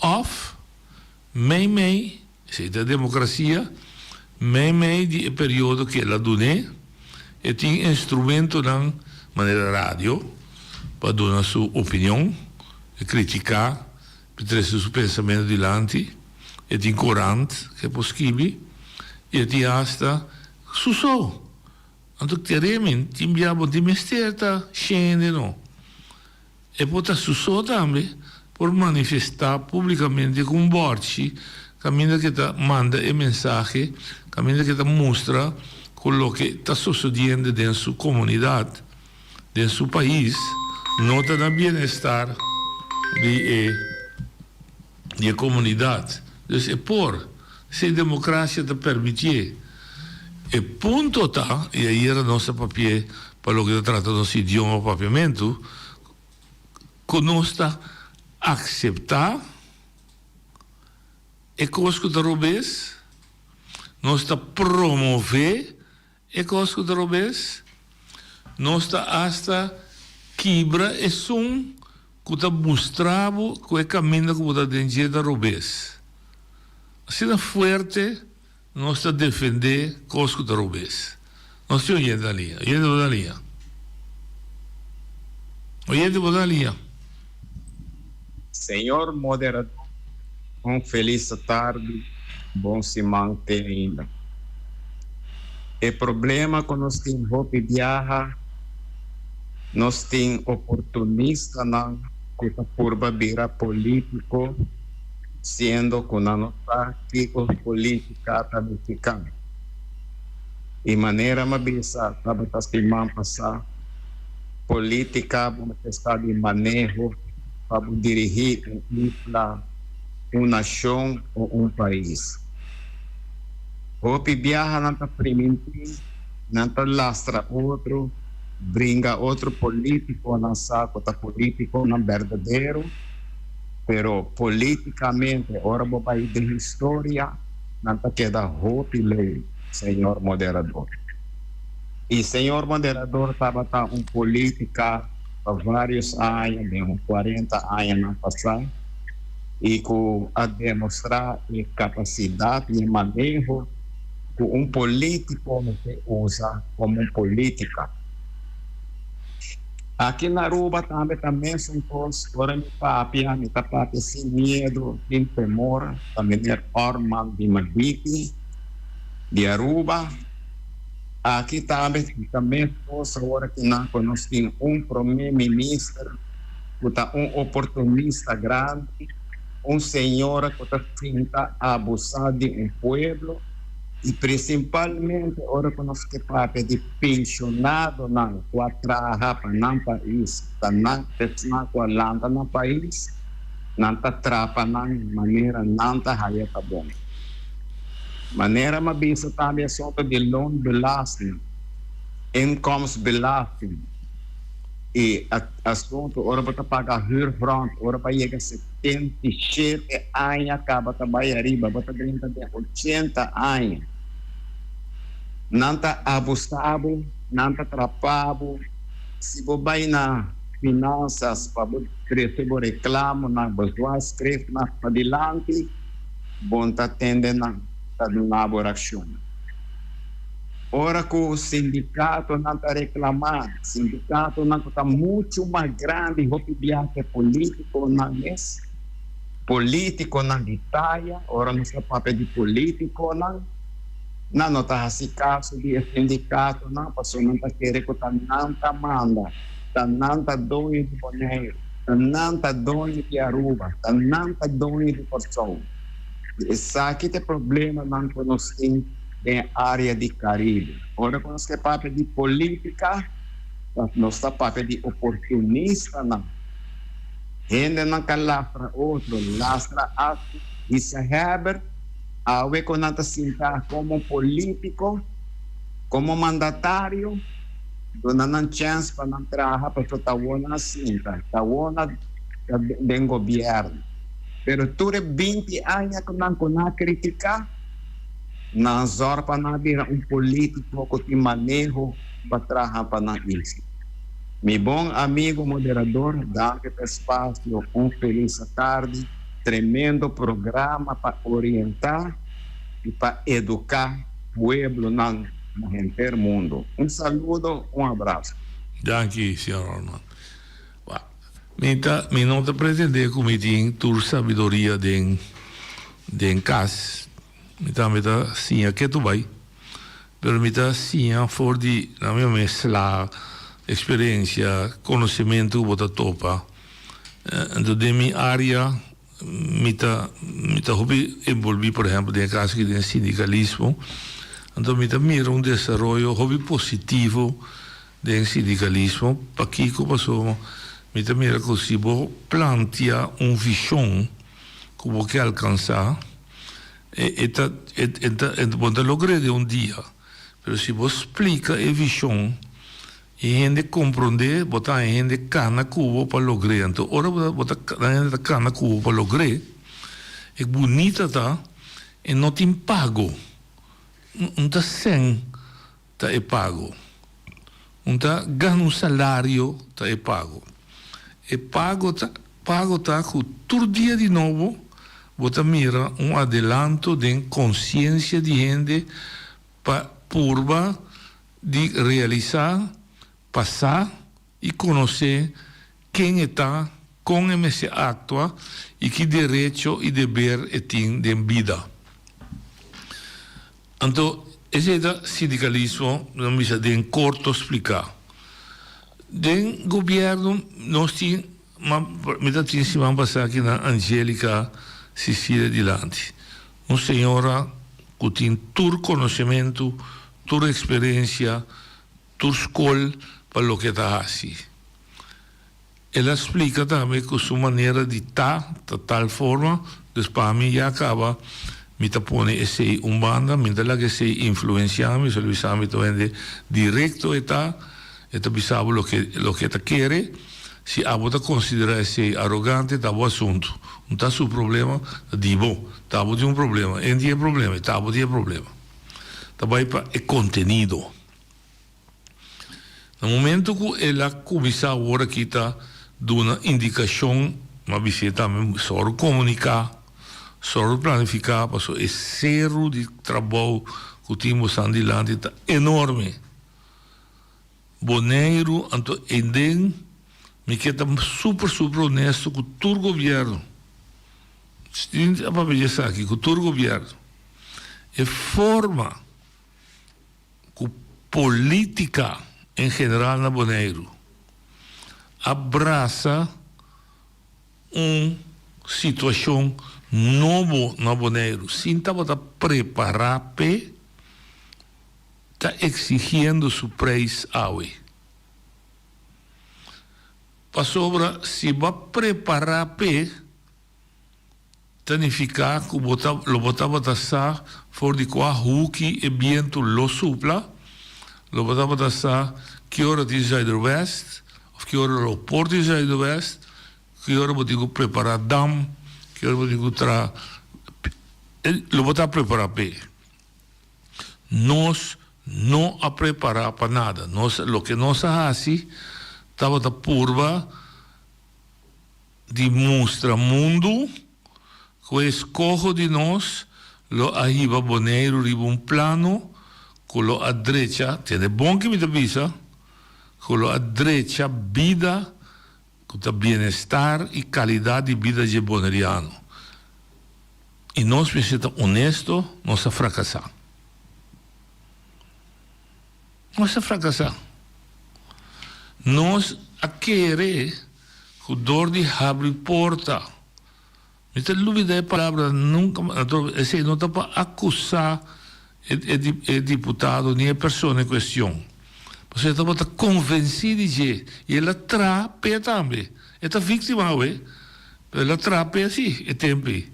Of, meimei, esey ta democracia, meimei di e periodo cu el a dun'é, e tin instrumentonan manera radio pa duna su opinion, e critica, E trese su pensamentu dilanti, e tin korant ku e por skibi i e tin asta su so. Anto kere mi tin bia bo tin mester ta shende no. E por ta su so tambe por manifestá públikamente ku un bòrchi kaminda ku e ta manda e mensahe, kaminda ku e ta mustra ku loke ta sosodiendo den su komunidat. Den su pais no ta na bienestar di e di e comunidad. Dus e por, si democracia ta permitié. E punto ta, y ayera nos a papié pa loke ta trata nos idioma papiamentu, cu nos ta acepta e cos cu ta robes, nos ta promove E kos ku ta robes, nos ta asta kibra esun ku ta mustra bo ku e kaminda ku bo ta den dje ta robes. Asina fuerte nos ta defendé kos ku ta robes. Nos tin oyente na liña. Oyente bo ta na liña. Oyente bo ta na liña. Señor moderador, un felis tardi, bon siman te ainda. E problema ku nos tin hopi biaha, nos tin oportunistanan ku ta purba bira polítiko siendo ku nan no sa kiko polítika ta nifiká. I manera mi a bisa tabata siman pasá, polítika bo mester sa di maneho pa bo dirigí un isla, un nashon o un pais. Hopi biaha nan ta primintí, nan ta lastra otro, bringa otro polítikonan sa ku ta polítikonan berdadero, pero polítikamente ora bo bai den historia nan ta keda hopi leu, señor moderador. I señor moderador tabata un polítika pa vários aña, den un kuarenta añanan pasá. i ku a demostrá e kapasidat i e maneho ku un polítiko mester usa komo un polítika. Aki na Aruba tambe ta mesun kos, ora mi papia, mi ta papia sin miedu, sin temor, ta meneer Orman di Madiki di Aruba. Aki tambe ta mes kos awor ki nan ku nos tin un prome minister ku ta un oportunista grandi, un señora ku ta sinta abusá di un pueblo i prinsipalmente ora ku nos ke papia di penshonadonan ku a traha pa nan pais, ta nan esnan ku a lanta nan pais, nan ta trapa nan manera nan ta haya ta bon. Manera m'a bisa tambe asuntu di loonbelasting, inkomstbelasting. E asuntu ora bo ta paga huurgrond ora bo a yega 77 aña kaba ta bai ariba bo ta drenta den ochenta aña nan ta abusa bo nan ta trapa bo si bo bai na finansas pa bo trese bo reklamonan bo zwaarskrifnan padilanti bo no ta tende nan ta duna bo reakshon. Ora ku sindikatonan ta reklamá, sindikatonan ku ta muchu mas grandi hopi bia ke polítikonan mes, polítikonan di taya, ora nos ta papia di polítikonan, nan no ta hasi kaso di e sindikatonan pasobra nan ta kere ku ta nan ta manda, ta nan ta doño di Boneiru, ta nan ta doño di Aruba, ta nan ta doño di Kòrsou. Esaki ta e problemanan ku nos tin. den e área di Caribe. Ora ku nos ke papia di polítika, nos ta papia di oportunistanan. Hendenan ka lastra otro, lastra hasta gezaghebber, awe ku nan ta sinta komo polítiko, komo mandatario, duna nan chèns pa nan traha pasobra ta awor nan a sinta, ta awor nan ta den gobièrnu. Pero tur e binti aña ku nan ku nan a kritiká, nan zòrg pa nan a bira un polítiko ku tin maneho pa traha pa nan isla. Mi bon amigo moderador, danki pa e spasio, un felis atardi, tremendo programa pa orienta y pa educa pueblonan na henter mundo. Un saludo, un abrazo. Danki, señor Orman. Wak, mi ta, mi no ta pretende ku mi tin tur sabiduria den, den kas. Mi tambe ta siña ketu bai. Pero mi ta siña for di na mi mezcla experiencia, conocimento cu bo ta topa. Enton den mi area mi ta mi ta hopi envolvi por ehempel den e caso aki den sindicalismo. Enton mi ta mira un desaroyo hopi positivo den sindicalismo. Pakico? Pasobra mi ta mira cu si bo plantia un vision cu bo ke alcansa, E ta e ta e bo ta logr'é den un dia, pero si bo splika e vishon i hende komprondé, bo ta haña hende kana ku bo pa logr'é. Anto ora bo ta bo ta nan hende ta kana ku bo pa logr'é, e bunita ta e no tin pago, un ta sèn. Ta e pago. Un ta gana un salario ta e pago. E pago ta pago ta ku tur dia di nobo bo ta mira un adelanto den konsiensia di hende pa purba di realisá pasá i konosé ken e ta, kon e mester aktua i ki derecho i deber e tin den bida. Anto esei ta sindikalismo, nan bisa den korto spliká. Den gobièrnu nos tin, mi ta tin siman pasá aki na Angelica Cecilia dilanti, un señora ku tin tur konosementu, tur eksperensia, Tur skol pa loke e ta hasi. El a splika tambe ku su manera di ta ta tal forma, dus pa mi ya kaba mi ta pone esei un banda, mi no ta laga esei influensiá mi, solo bisa mi ta hende direkto e ta, e ta bisa bo loke loke e ta kere, si abo ta konsiderá esei arogante ta bo asuntu, no ta su problema, ta di bo, ta bo tin un problema, e no tin e problema, e ta bo tin e problema. Ta bai pa e kontenido. Na momento ku el a kuminsá awor aki ta duna indikashon, m'a bis'é tambe sòru komuniká, sòru planifiká pasobra e seru di trabou ku tin bosan dilanti ta enorme. Boneiru anto enden mi ke ta super super honesto ku tur gobièrnu, sin a papia di esaki, ku tur gobièrnu, e forma. Ku polítika en general na Boneiru a brasa un situashon nobo na Boneiru sin tabata prepará p'e, ta eksigiendo su preis awe. Pasobra si bo a prepará p'e, Ta nifiká ku bo ta lo bo tabata sa for di kua huki e bientu lo supla, lo bo tabata sa ki ora tin zuiderwest òf ki ora lo por tin zuiderwest, ki ora bo tin ku prepará dam, ki ora bo tin ku traha, lo bo ta prepará p'e. Nos no a prepará pa nada. Nos loke nos a hasi tabata purba. Di mustra mundu ku e eskoho di nos lo a hiba Boneiru riba un plano ku lo a drecha, tende bon ki mi ta bisa, ku lo a drecha bida ku ta bienestar i kalidat di bida dje boneriano. I nos mester ta onesto, nos a frakasá. Nos a frakasá. Nos a kere ku dor di habri porta, mi ta lubida e palabra nunka mas, anto esei no ta pa akusá e diputado ni e persona en kuestion, pasobra e tabata konvensí di dje i el a traha p'e tambe. E ta víktima awe. Pero el a traha p'e sí, e tempu ei.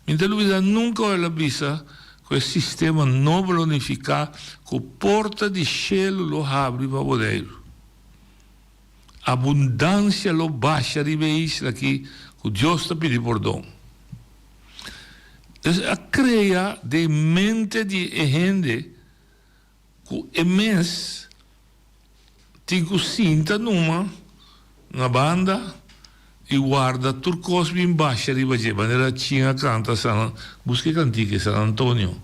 Mi no ta lubidá nunka ora el a bisa ku e sistema nobo lo nifiká ku porta di shelu lo habri pa Boneiru. Abundansia lo basha riba e isla akí ku Dios ta pidi pordon. Entonces a krea den mente di e hende ku e mes tin ku sinta numa na banda i warda tur kos bin basha riba dje. Manera Chin a kanta San, buska e kantika ei, San Antonio.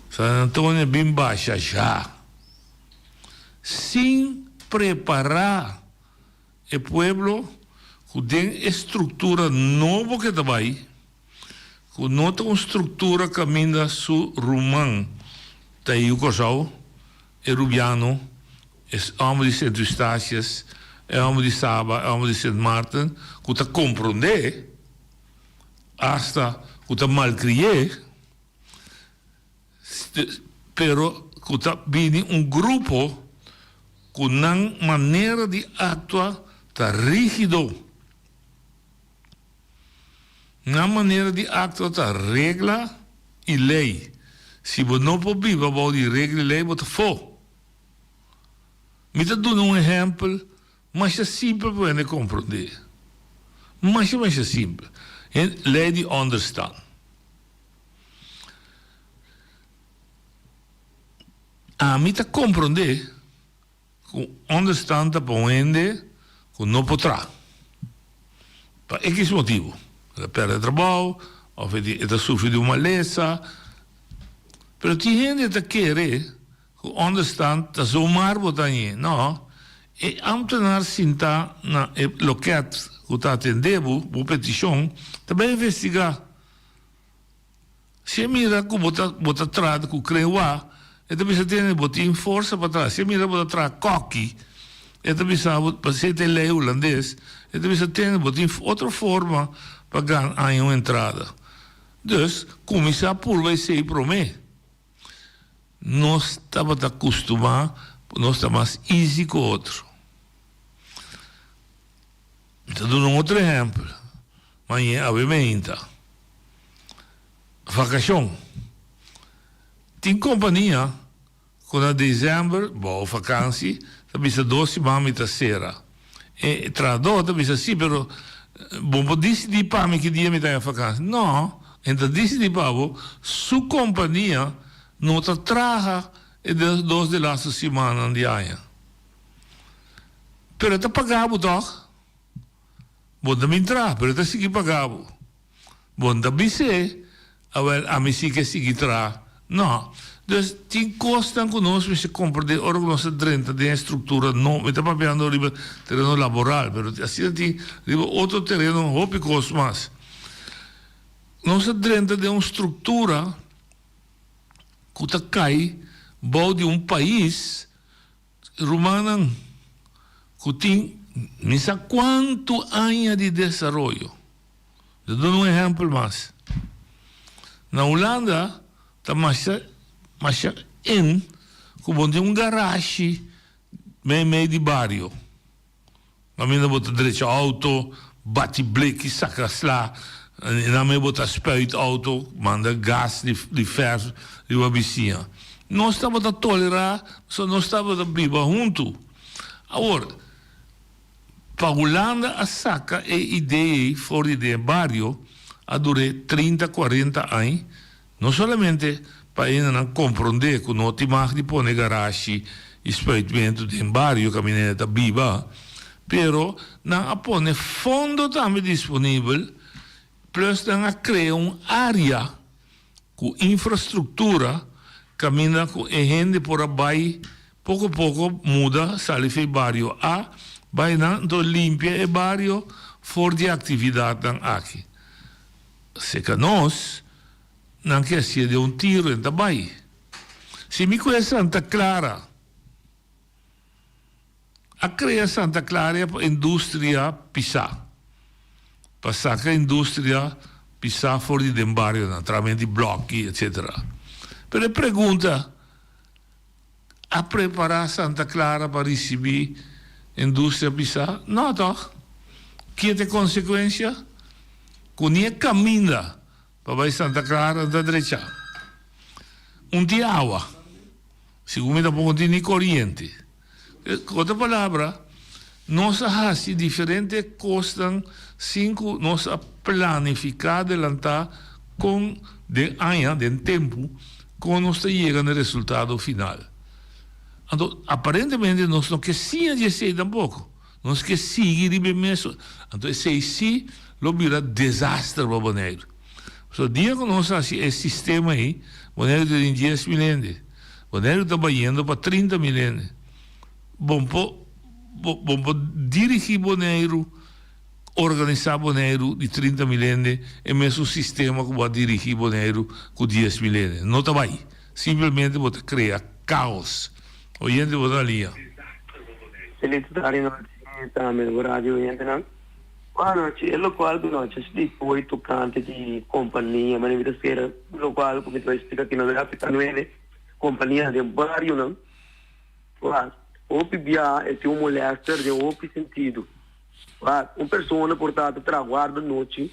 San Antonio bin basha sha. Sin prepará e pueblo ku den e struktura nobo ke ta bai, ku no ta un struktura kaminda su ruman ta yu Kòrsou, e rubiano, e hòmber di Sint Eustatius, e hòmber di Saba, e hòmber di Sint Maarten, ku ta komprondé, asta ku ta malkri'é. Pero cu ta bini un grupo cu nan manera di actua ta rigido. Nan manera di actua ta regla y ley. Si bo no por biba bao di regla y ley bo ta fo. Mi ta duna un ehempel masha simpel pa hende comprende. Masha masha simpel. Ley di onderstand. Ami ta komprondé ku onderstand ta pa un hende ku no por traha, pa ekis motibu, e ta pèrdè trabou òf e ta sufri di un malesa, pero tin hende ta kere ku onderstand ta zomaar bo ta hañ'é. No, e ámtenar sintá na e lokèt ku ta atendé bo, bo petishon, ta bai investigá. Si e mira ku bo ta bo ta traha ku krewa, e ta bisa tene bo tin forsa pa traha. Si e mira bo ta traha kòki, e ta bisa bo, pasei ta e lei hulandes, e ta bisa tene bo tin otro forma pa gana aña un entrada. Dus, kuminsá purba esei promé. Nos tabata kustumá pa nos ta mas easy ku otro. Mi ta duna un otro ehèmpel. Mañe awe meinta. Vakashon. Tin kompania ku na desèmber, bou vakansi, ta bisa dos siman mi ta sera. E trahadó ta bisa si, pero bo por disidí pa mi ki dia mi ta haña vakansi. No, e ta disidí pa bo, su kompania no ta traha e dos delaste simannan di aña. Pero e ta paga bo tòg. Bo ta bin traha, pero e ta sigui paga bo. Bo no ta bis'é, Awel, ami si ke sigui traha. No. Dus, tin kosnan ku nos mester komprendé ora ku nos ta drenta den e struktura no. Mi ta papiando riba tereno laboral, pero asina tin riba otro tereno hopi kos mas. Nos ta drenta den un struktura ku ta kai bou di un pais. Rumannan ku tin mi sa kuantu aña di desaroyo. Mi ta duna un ehèmpel mas. Na Hulanda ta masha masha in ku bo tin un garashi meimei di bario. Kaminda bo ta drecha auto, bati bleki, saka sla, i nan mei bo ta spuit auto, manda gas di verf riba bisiña. Nos tabata tolerá pasobra nos tabata biba huntu. Awor, pa Hulanda a saka e idea ei for di den e bario a dur'é trinta, kuarenta aña. No solamente pa hendenan komprondé ku no tin mag di pone garashi i spuitmentu den bario kaminda hende ta biba, pero nan a pone fondo tambe disponibel, plus nan a krea un área ku infrastruktura kaminda ku e hende por a bai poko poko muda sali for e bario a bai nan, anto limpia e bario for di e aktividatnan aki. Seka nos, nan ke hacié den un tiro en ta bai. Si mi cu e Santa Clara a crea Santa Claria pa industria pisa, pa saca industria pisa for di den barionan, tramen di bloki, etc. Pero e pregunta. A prepará Santa Clara pa risibí industria pisá? No, tòg? Kie ta e konsekuensia? Ku ni e kaminda pa bai Santa Clara ta drechá. Un tin awa. Segun mi tampoko tin ni koriente. Ku otro palabra, nos a hasi diferente kosnan sin ku nos a planifiká adelantá kon den aña, den tempu, kon nos ta yega na e resultado final. Anto, aparentemente nos no ke siña di esei tampoko. Nos ke sigui riba e mesun. Anto esei sí lo bira desaster pa Boneiru. Pasobra dia ku nos hasi e sistema ei, Boneiru ta tin 10.000 hende. Boneiru ta bayendo pa 30.000 hende. Bon por bon por dirigí Boneiru, organisá Boneiru di 30.000 hende e mesun sistema ku bo a dirigí Boneiru ku 10.000 hende. No ta bai. Simplemente bo ta krea kaos. Oyente bo ta na liña. Feliz tardi nochi tambe bo radio oyentenan. Buena nochi, e locual cu nochi a splica hoy tocante di compania, manera mi ta spera locual cu mi ta bay splica aki no ta afecta nuebe compania den barionan. Wak, hopi bia e tin un molester den hopi sentido. Wak, un persona por ta ta traha guarda nochi,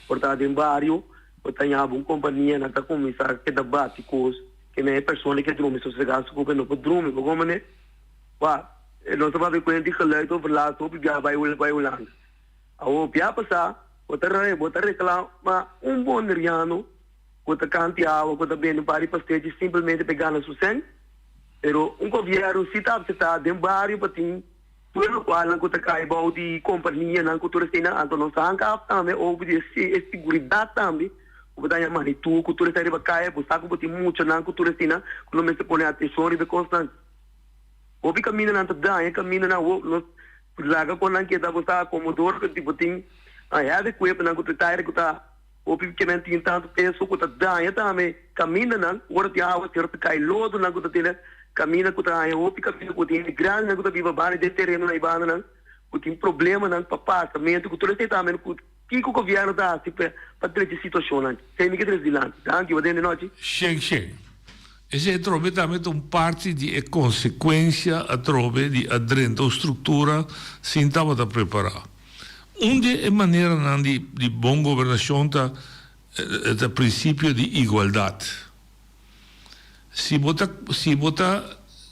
por ta den bario, por ta yama un compania, nan ta cuminsa keda bati cos, ke men e persona ke drumi sosega su cupe no por drumi, bo comprende? Wak, nos ta papia cuenta di geluidoverlast hopi bia bay bay Hulanda. Awor bia pasa, bo ta bo ta reclama un boneriano cu ta canti awa, cu ta bende un par di pastechi simplemente pa e gana su cent. Pero un gobierno si ta acepta den bario pa tin tur locualnan cu ta cay bao di companianan cu tur eseinan, anto nos ta hanka af tambe over di e siguridad tambe cu bo ta haña magnitud cu tur esei riba caya, bo sa cu bo tin muchanan cu tur eseinan cu no mester pone atencion riba e cosnan. Hopi camindanan ta daña, camindanan ho nos laga con nan keda bo sa acomodor cu bo tin heavy equipmentnan cu ta taire cu ta. Hopi ke nan tin tantu peso ku ta daña tambe kamindanan ora tin awaseru ta kai lodonan ku ta tene kaminda ku ta haña hopi kaminda ku tin hende grandinan ku ta biba banda den terenonan i bandanan ku tin problemanan pa pasa mento ku tur esei tambe ku kiko gobièrnu ta hasi pa pa drecha e situashonnan esei mi ke trese dilanti danki bo den de nochi. Shen shen. Esei atrobe tambe ta un parti di e konsekuensia atrobe di a drenta un struktura sin tabata prepará. Un di e maneranan di di bon gobernashon ta ta prinsipio di igualdat. Si bo ta si bo ta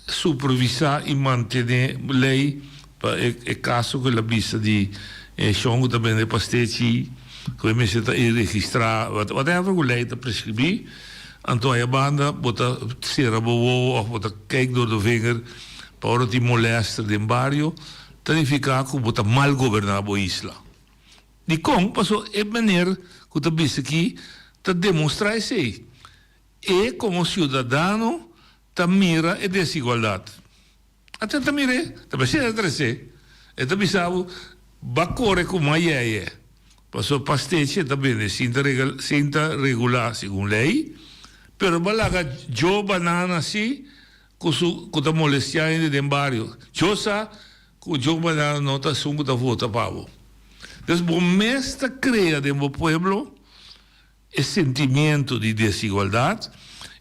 supervisá i mantené lei pa e e kaso ku el a bisa di e shon ku ta bende pastechi ku e mester ta registrá whatever ku lei ta preskribí anto aya banda bo ta sera bo wowo òf bo ta kijk door de vinger pa ora tin molèster den bario Ta nifiká ku bo ta mal goberná bo isla. Dikon? Pasobra e meneer ku ta bisa aki ta demostrá esei. E komo siudadano ta mira e desigualdat. Ata e ta mir'é, ta bash'é ta tres'é. E ta bisa bo, Ba kore ku mayeye, pasobra pastechi e ta bende sin ta sin ta regulá segun lei, pero ba laga djo banana si Ku su ku ta molestiá hende den bario. Djo sa ku djo banana no ta esun ku ta vota pa bo. Des bo mes ta krea den bo pueblo e sentimiento di desigualdat,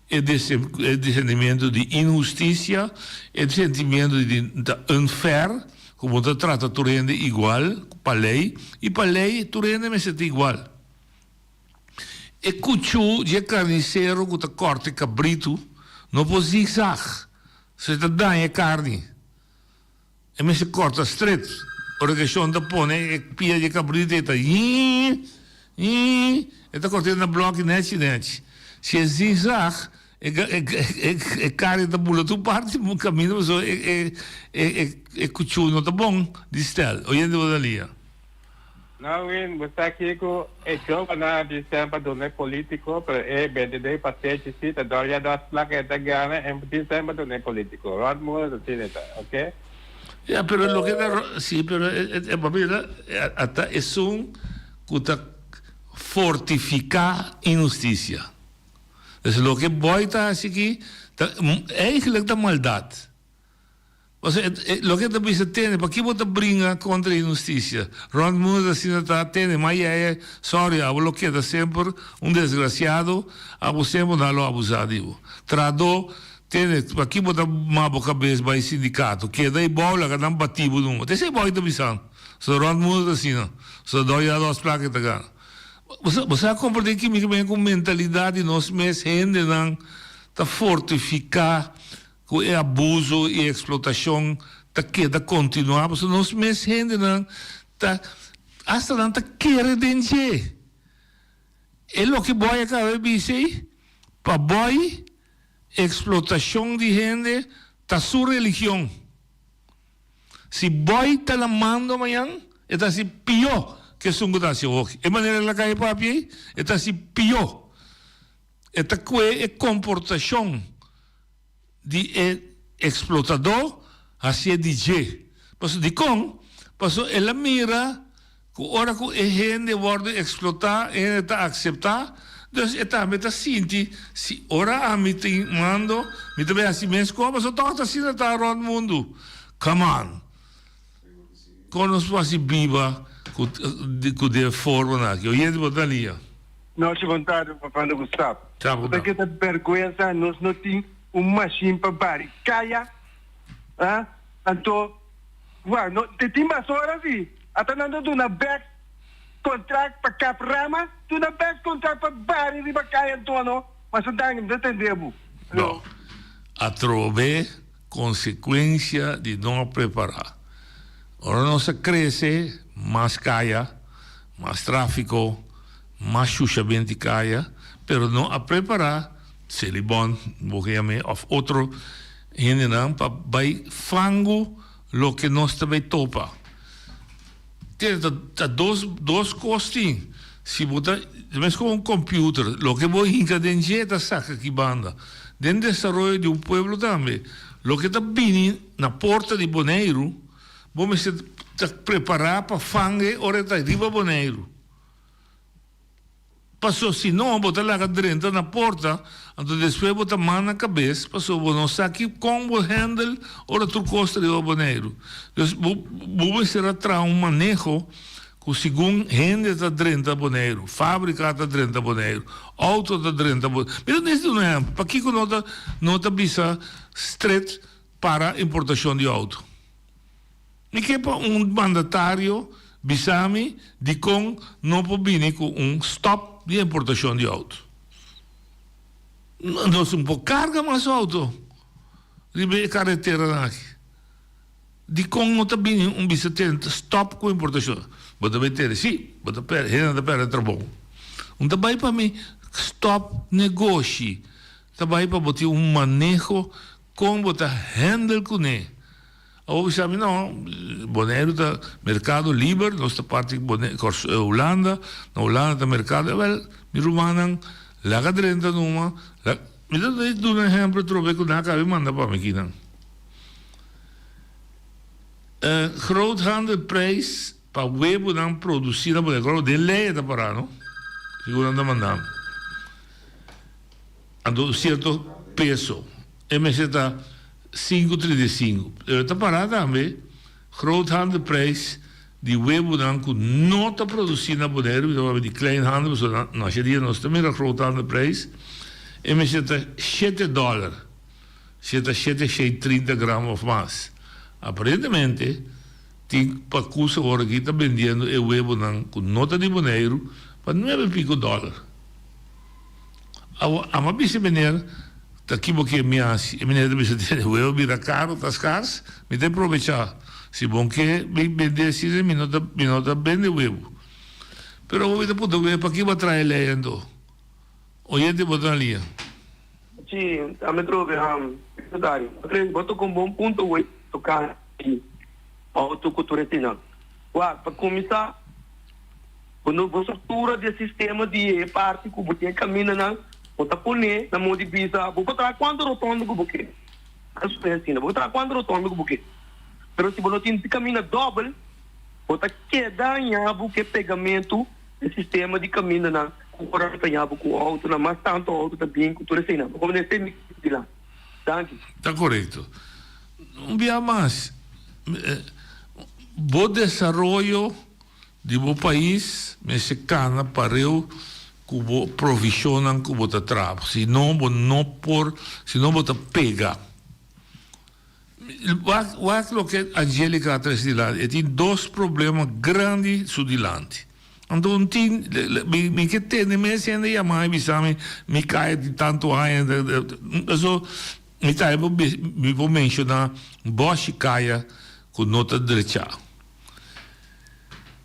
e e sentimiento di inhustisia, e sentimiento di ta unfair, ku bo ta trata tur hende igual pa lei, i pa lei tur hende mester ta igual. E kuchú dje karnisero ku ta kòrta e kabritu no por zigzag, so e ta daña e karni. E mester kòrta stret. Ora ku e shon ta pone e pia dje kabritu e ta yii, yii, e ta kòrt'é na blòki nèchi nèchi. Si e zigzag, e karni ta bula tur parti kaminda pasobra e kuchú no ta bon di stèl. Oyente bo ta lia. No Win, bo sa kico e jovennan a di semper duna e politico, pero e bendedor di pastechi si ta dor ya dos placa e ta gana en di semper duna e politico. Rond mundo ta asina ta, ok? Ya, pero loke ta, si, pero e bo mira, ata esun cu ta fortifica inhusticia. Dus loke boy ta haci aki ta eigenlijk ta maldad. Pasobra e loke e ta bisa tene, paki bo ta bringa kontra inhustisia? Rònt mundu ta asina ta tene, ma yeye, sòri, abo lo keda semper un desgrasiado, abo semper nan lo abusá di bo. Trahadó, tene, paki bo ta maba bo kabes bai sindikato? Keda ei bou, laga nan bati bo numa. Ta esei boy ta bisando. So rònt mundu ta asina. So dòr ya dòs plaka e ta gana. Bo sa komprendé ki mi ke men ku mentalidat di nos mes hendenan ta fortifiká ku e abuso i eksplotashon ta keda kontinuá pasobra nos mes hendenan ta asta nan ta kere den dje. E loke Boy a kaba e bisa ei, pa Boy eksplotashon di hende ta su religion. Si boy ta na mando mañan, e ta hasi pió ke esun ku ta hasi awoki. E manera el a kai papia ei, e ta hasi pió. E ta kue e komportashon di e eksplotadó hasié di dje. Pasobra dikon? Pasobra el a mira Ku ora ku e hende wòrdu eksplotá, e hende ta akseptá, dus e tambe ta sinti, si ora ami tin mando, mi ta bai hasi mes kos, pasobra tòg ta asina ta rònt mundu. Come on! Kon nos por hasi biba ku ku den formanan aki? Oyente bo ta lia. Nochi bon tardi papando ku sap. Bo ta keda berguensa nos no tin un mashin pa bari kaya ah anto Wak, no te tin mas ora si. Ata nan ta duna bek contract pa kap rama, duna bek contract pa bari riba kaya anto no. Mas ta danki, mi ta tende bo. No. Atrobe consecuencia di no a prepara. Ora nos a crece, mas kaya, mas trafico, mas shushamento di kaya, pero no a prepara Selibon, bo ke yam'é, òf otro hendenan pa bai fangu loke nos ta bai topa. Te ta ta dos dos kos tin, si bo ta meskos un computer, loke bo hinka den dje ta saka aki banda. Den desaroyo di un pueblo tambe, loke ta bini na porta di Boneiru, bo mester ta prepará pa fang'e ora e ta riba Boneiru. Paso si no bo ta laga drenta na porta, anto despues bo ta man na kabes, paso bo no sa ki kon bo handle ora tur kos ta riba Boneiru. Dus bo bo mester a traha un maneho ku segun hende ta drenta Boneiru, fabrika ta drenta Boneiru, outo ta drenta Boneiru. Mi ta disi un ehèmpel, pakiko no ta no ta bisa stret para importashon di outo? Mi ke pa un mandatario bisa mi dikon no por bini ku un stòp di importashon di outo. Nos no por karga mas outo riba e kareteranan aki. Dikon no ta bini un bisa ten stòp ku importashon? Bo ta bai tene, si, bo ta pèrdè, hende ta pèrdè trabou. Un ta bai pa mi stòp negoshi, ta bai pa bo tin un maneho kon bo ta handle kuné. Awor bisa mi no, Boneiru ta merkado liber, nos ta parti Bone Kòrsou Hulanda, na Hulanda ta merkado, awel mi rumannan laga drenta numa, la mi ta duna ehèmpel atrobe ku nan a kabi manda pa mi kinan. Groothandelprijs pa webunan produsí na Boneiru, kòrda den lei e ta pará no, segun nan ta manda mi, anto un sierto peso. E mester ta 5,35. Pero ta pará tambe groothandelprijs di webunan ku no ta produsí na Boneiru, mi ta papia di kleinhandel, pasobra na masha dia nos ta mira groothandelprijs, e mester ta shete dòler, si e ta shete shei trinta gram òf mas. Aparentemente tin pakus awor aki ta bendiendo e webunan ku no ta di Boneiru pa nuebe piko dòler. Awo ama bisa e meneer ta ki bo ke mi hasi? E meneer ta bisa tene huevo bira karo ta skars mi ta probecha si bon ke mi bende asina mi no ta mi no ta bende huevo pero awo mi ta puntra huevo paki bo a traha e lei anto oyente bo ta na liña. Si, ami trobe secretario. Bo toca un bon punto wey tocante auto cu tur eseinan. Wak, pa cuminsa. Bo no bo struktura di e sistema di e parti ku bo tin e kamindanan, bo ta pone na moda di bisa bo por traha kuantu rotonda ku bo ke. Ta sucede asina, bo por traha kuantu rotonda ku bo ke, pero si bo no tin kaminda dòbel, bo ta keda haña bo ku e pegamentu e sistema di kamindanan ku ora bo ta haña bo ku outonan, mas tantu outo ta bin ku tur eseinan. Bo komprende? Esei mi dilanti. Danki. Ta korekto. Un bia mas, bo desaroyo. Di bo pais mester kana pareu ku bo provishonnan ku bo ta traha, si no bo no por, si no bo ta pega. Wak wak loke Angelica a trese dilanti, e tin dos problema grandi su dilanti. Anto un tin, mi mi ke tende mes hende yama i bisa mi, mi kaya tin tantu aña, paso mi ta por mi por menshoná bòshi kaya ku no ta drechá.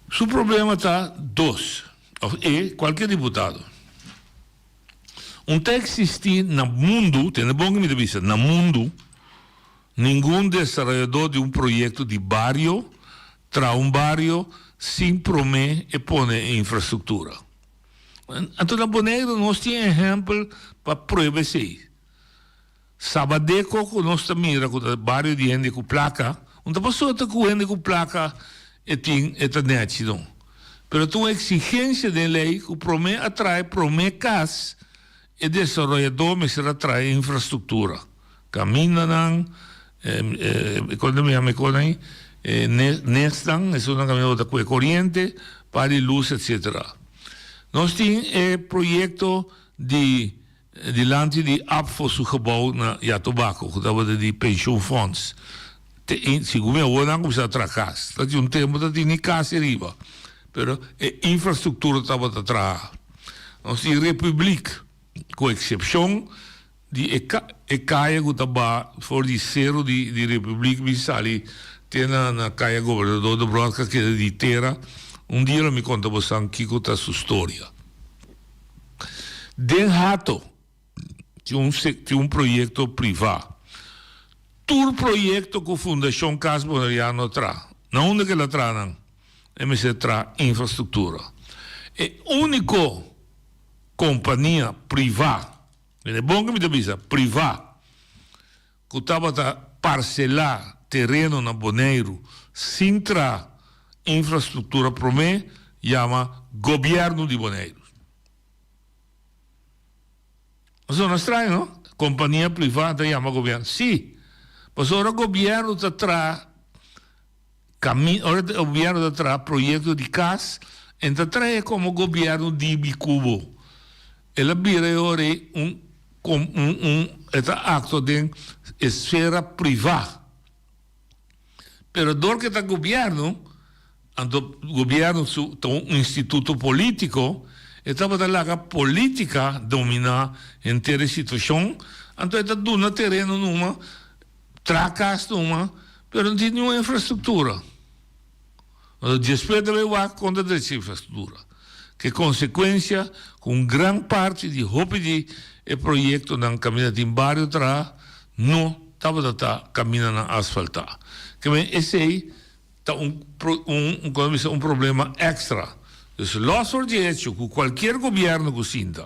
Su problema ta dos, òf e, kualke diputado. Un ta eksistí na mundu, tende bon ke mi ta bisa, na mundu, ningun desaroyadó di un proyekto di bario traha un bario sin promé e pone e infrastruktura. Anto na Boneiru nos tin ehèmpel pa prueba esei. Sabadeko ku nos ta mira ku ta bario di hende ku plaka, un ta pasó ta ku hende ku plaka e tin e ta nèchi no. Pero ta un eksigensia den lei ku promé a traha e promé kas e desaroyadó mester a traha e infrastruktura, kamindanan, kon ta yama e kos ei, e nesnan, esunnan kaminda bo ta kue koriente, par di lus etsetera. Nos tin e proyekto di Dilanti di APFO su gebou na Yatobako ku tabata di pensioenfonds. Te in, segun mi awor nan a kuminsá traha kas. Ta tin un tempu ta tin ni kas ariba, pero e infrastruktura tabata traha. Nos tin Republiek, ku eksepshon di e ka, e kaya ku ta ba for di seru di di Republiek bin sali te na na kaya Gobernador Debrot ku a keda di tera. Un dia lo mi konta bosan kiko ta su storia. Den Hato tin un tin un proyekto privá. Tur proyekto ku Fundashon Kas Boneriano a traha, na unda ku el a traha nan? E mester traha infrastruktura. E úniko kompania privá, mira e bon ku mi ta bisa, privá, ku tabata parselá tereno na Boneiru sin traha infrastruktura promé yama Gobièrnu di Boneiru. A sona straño, no? Kompania privá ta yama gobièrnu. Sí, pasobra ora gobièrnu ta traha kami, ora gobièrnu ta traha proyekto di kas, en ta traha e komo gobièrnu dibi kubo. El a bira e ora ei un un un e ta aktua den esfera privá. Pero dor ke ta gobièrnu, anto gobièrnu su ta un instituto polítiko, e tabata laga polítika dominá henter e situashon, anto e ta duna tereno numa, traha kas numa, pero no tin niun infrastruktura. Anto despues ta bay wak kon ta drecha infrastruktura. Ke konsekuensia ku un gran parti di hopi di e proyektonan kaminda tin bario traha no tabata ta kamindanan asfaltá. Ke men esei ta un un komo bisa un problema èkstra. Dus lòs for di hecho ku kualkier gobièrnu ku sinta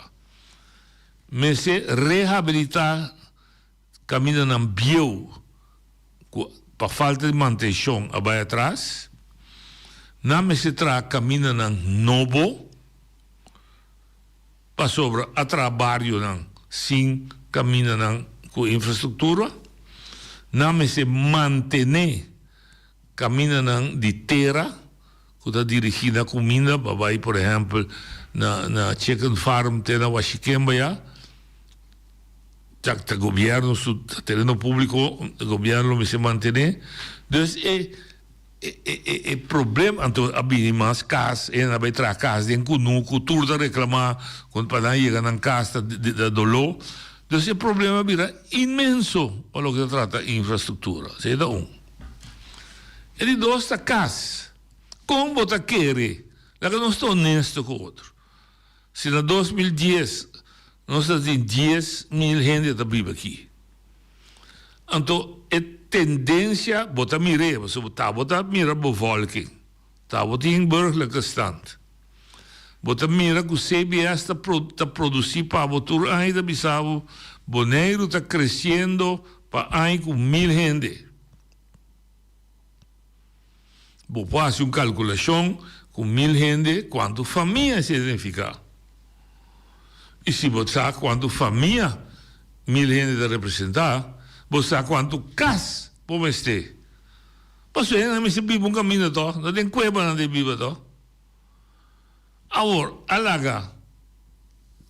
mester rehabilitá Kamindanan bieu ku pa falta di mantenshon a bai atras. Nan mester traha kamindanan nobo pasobra a traha barionan sin kamindanan ku infrastruktura. Nan mester mantené kamindanan di tera ku ta dirigí na kuminda pa bai por ehèmpel na na chicken farm te na Washikemba ya. Ta ta gobièrnu su ta tereno públiko gobièrnu lo mester mantené. Dus e e e e problem anto a bini mas kas e nan a bai traha kas den kunuku tur ta reklamá ku pa nan yega nan kas ta ta doló. Dus e problema a bira inmenso pa loke ta trata infrastruktura. Esei ta un. E di dos ta kas. Kon bo ta kere? Laga nos ta honesto ku otro. Si na 2010 nos ta tin 10,000 hende ta biba aki, anto e tendensia bo ta mir'é, pasobra ta bo ta mira bevolking, ta bo tin burgerlijke stand. Bo ta mira ku CBS ta ta produsí pa bo tur aña ta bisa bo Boneiru ta kresiendo pa aña ku mil hende. Bo por hasi un kalkulashon ku mil hende kuantu famia esei ta nifiká. I si bo sa kuantu famia mil hende ta representá, bo sa kuantu kas bo mester. Pasobra hende mester biba un kaminda tòg, no den kueba nan ta biba tòg. Awor, a laga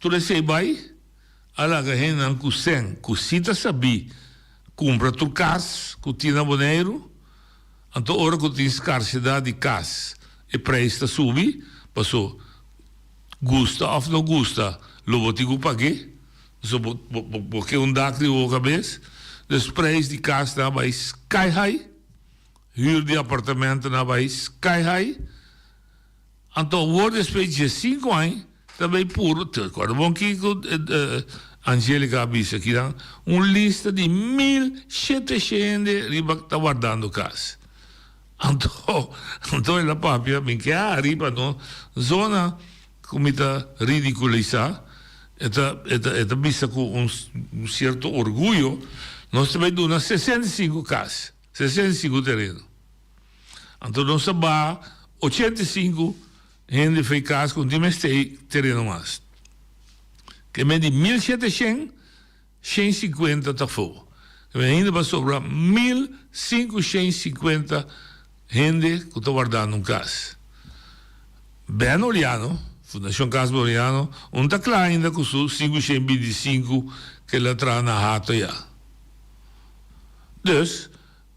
tur esei bai, a laga hendenan ku sèn ku si ta sabí kumpra tur kas ku tin na Boneiru. Anto ora ku tin skarsedat di kas, e preis ta subi. Paso gusta òf no gusta lo bo tin ku pag'é. So bo bo ke un dak riba bo kabes. Dus prijs di kasnan a bai sky high, hür di apartamentonan a bai sky high. Anto awor despues dje sinku aña ta bay puro, te recorda bon kico Angelica a bisa kinan, un lista di 1700 hende riba ta wardando cas. Anto, anto el a papia, mi ke hari pa no zona cu mi ta ridiculisa, e ta, e ta, e ta bisa cu un cierto orguyo, nos ta bay duna 65 cas, 65 tereno. Anto nos a baha 85 hende fei cas cu no tin mester tereno mas. Ke men di 1700, 150 ta afo. Ke men ainda pa sobra 1550 hende cu ta wardando un cas. Ben Oliano, Fundacion Cas Ben Oliano, un ta cla ainda cu su 525 cu el a traha na Hato ya. Dus.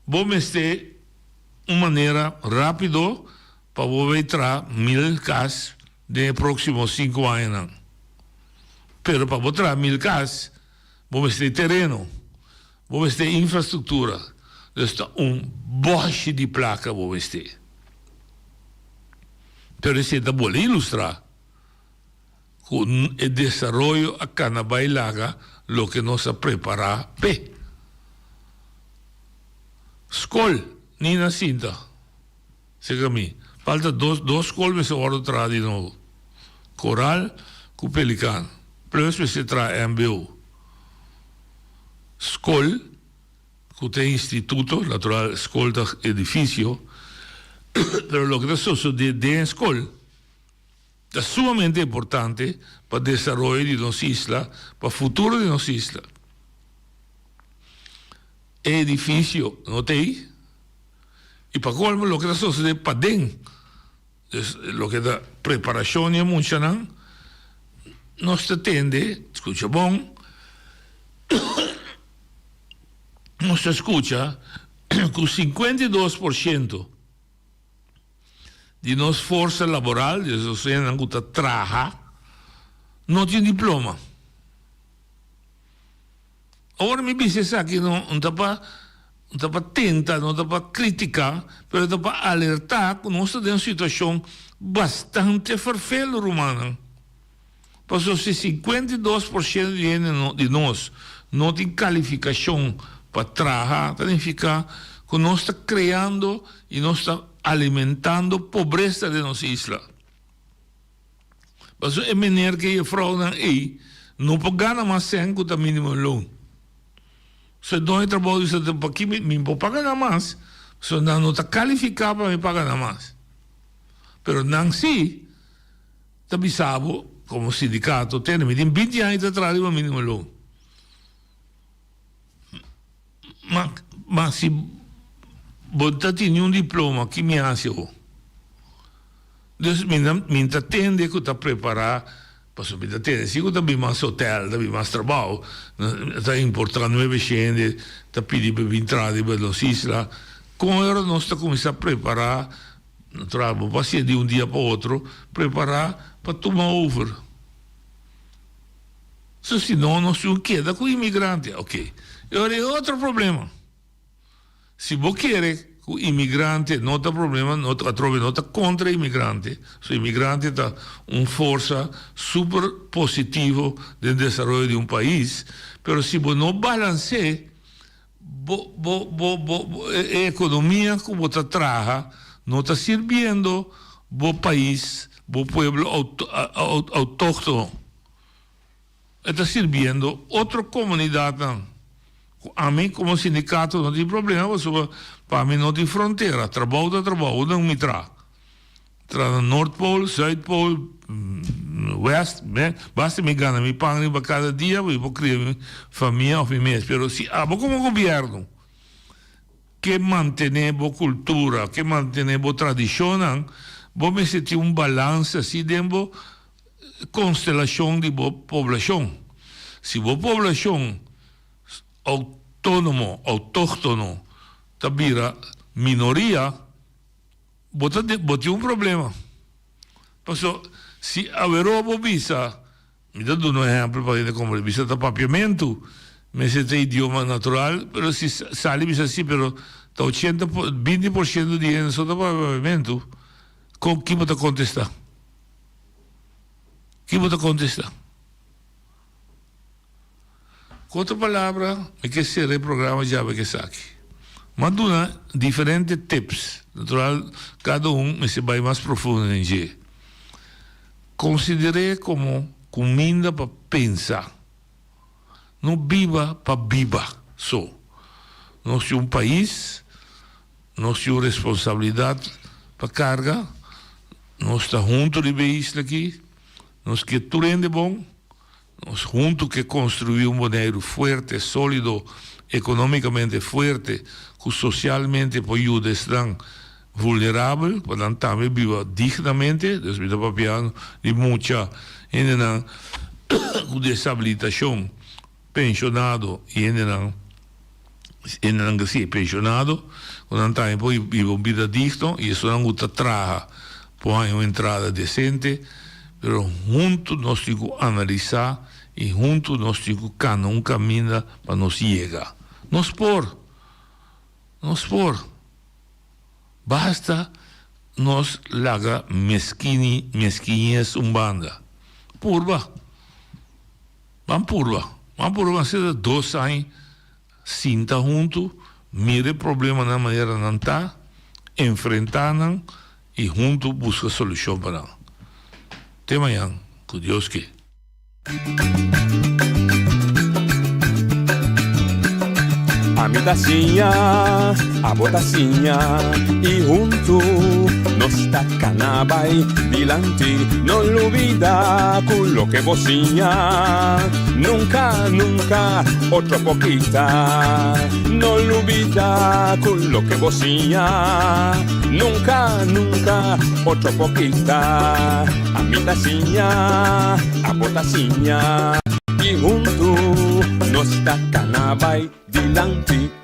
Bo mester un manera rápido pa bo bay traha mil kas den e próksimo sinku añanan. Pero pa bo traha mil kas, bo mester tereno, bo mester infrastruktura, dus ta un bòshi di plaka bo mester. Pero esei ta bole ilustrá ku e desaroyo a kana bai laga loke nos a prepará p'e. Skol, Nina sinta serka mi. Falta dos, dos skol mester wòrdu traha di nobo. Koral ku Pelikaan. Plus mester traha mbo. Skol ku ta instituto, natural skol ta edifisio, pero loke ta sosodé den e skol ta sumamente importante pa desaroyo di nos isla, pa futuro di nos isla. E edifisio no ta ei i pa kolmo loke ta sosodé paden, dus loke ta preparashon di e muchanan, nos ta tende, skucha bon, nos ta skucha ku 52 por shento di nos forsa laboral, di nos hendenan ku ta traha, no tin diploma. Ora mi bisa esaki no ta pa no ta pa tenta, no ta pa critica, pero ta pa alerta cu nos ta den un situacion bastante ferfelo rumannan. Pasobra si 52 por ciento di hende di nos no tin calificacion pa traha, ta nifica cu nos ta creando y nos ta alimentando pobresa den nos isla. Pasobra e meneer ku e jefrounan ei no por gana mas sèn ku ta minimum loon. So e doño di trabou bisa paki mi mi por paga nan mas, pasobra nan no ta kalifiká pa mi paga nan mas. Pero nan sí ta bisa bo komo sindikato, tende mi tin binti aña ta traha riba minimum loon. Ma ma si bo ta tin niun diploma ki mi hasi awo? Dus mi ta mi ta tende ku ta prepará pasobra mi ta tende si ku ta bin mas hotel ta bin mas trabou ta importá nuebe shende ta pidi pa bin traha riba nos isla kon ora nos ta kuminsá prepará natural bo por hasié di un dia pa otro prepará pa tuma over. So si no nos tin keda ku imigrante ok. E ora e otro problema. Si bo kere ku imigrante no ta problema no ta atrobe no ta kontra imigrante so imigrante ta un forsa super positivo den desaroyo di un pais pero si bo no balans'é bo bo bo bo e ekonomia ku bo ta traha no ta sirbiendo bo pais bo pueblo outóktono. E ta sirbiendo otro comunidadnan. Cu ami como sindicato no tin problema pasobra pa mi no tin frontera. Trabou ta trabou, unda mi traha. Traha na Noordpool, Zuidpool, West, basta mi gana mi pan riba cada dia mi por cria mi famia of mi mes. Pero si abo como gobierno ke mantene bo cultura, ke mantene bo tradicionnan, bo mester tin un balance asi den bo konstelashon di bo poblashon. Si bo poblashon outónomo, outóktono, ta bira minoria, bo ta bo tin un problema. Paso si aweró bo bisa, mi ta duna un ehèmpel pa hende komprendé, bisa ta papiamentu mester ta idioma natural, pero si sali bisa si pero ta ochenta por binti por shento di hende so ta papia papiamentu, kon ki bo ta kontestá? Ki bo ta kontestá? Ku otro palabra, mi ke sera e programa djabe ku esaki. Mi a duna diferente tips. Natural, kada un mester bai mas profundo den dje. Konsider'é komo kuminda pa pensa. No biba pa biba so. Nos tin un pais, nos tin un responsabilidat pa karga. Nos ta huntu riba e isla aki. Nos ke tur hende bon. Nos huntu ke konstruí un Boneiru fuerte, sólido, ekonómikamente fuerte, ku sosialmente por yuda esnan vulnerabel pa nan tambe biba dignamente. Dus mi ta papiando di mucha hendenan ku desabilitashon, penshonado i hendenan hendenan ku si penshonado ku nan tambe por biba un bida digno i esunnan ku ta traha por haña un entrada desente pero huntu nos tin ku analisá i huntu nos tin ku kana un kaminda pa nos yega nos por nos por basta nos laga meskini meskiñes un banda purba. Ban purba, ban purba ban seta dos aña sinta huntu, mira e problemanan manera nan ta, enfrenta nan y huntu busca solucion pa nan. Te mañan, cu Dios ke. Ami ta siña, abo ta siña y huntu nos ta cana bay dilanti. No lubida cu loke bo siña nunca, nunca otro por kita. No lubida cu loke bo siña nunca, nunca otro por kita. Ami ta siña, abo ta siña y huntu nos ta cana bay dilanti.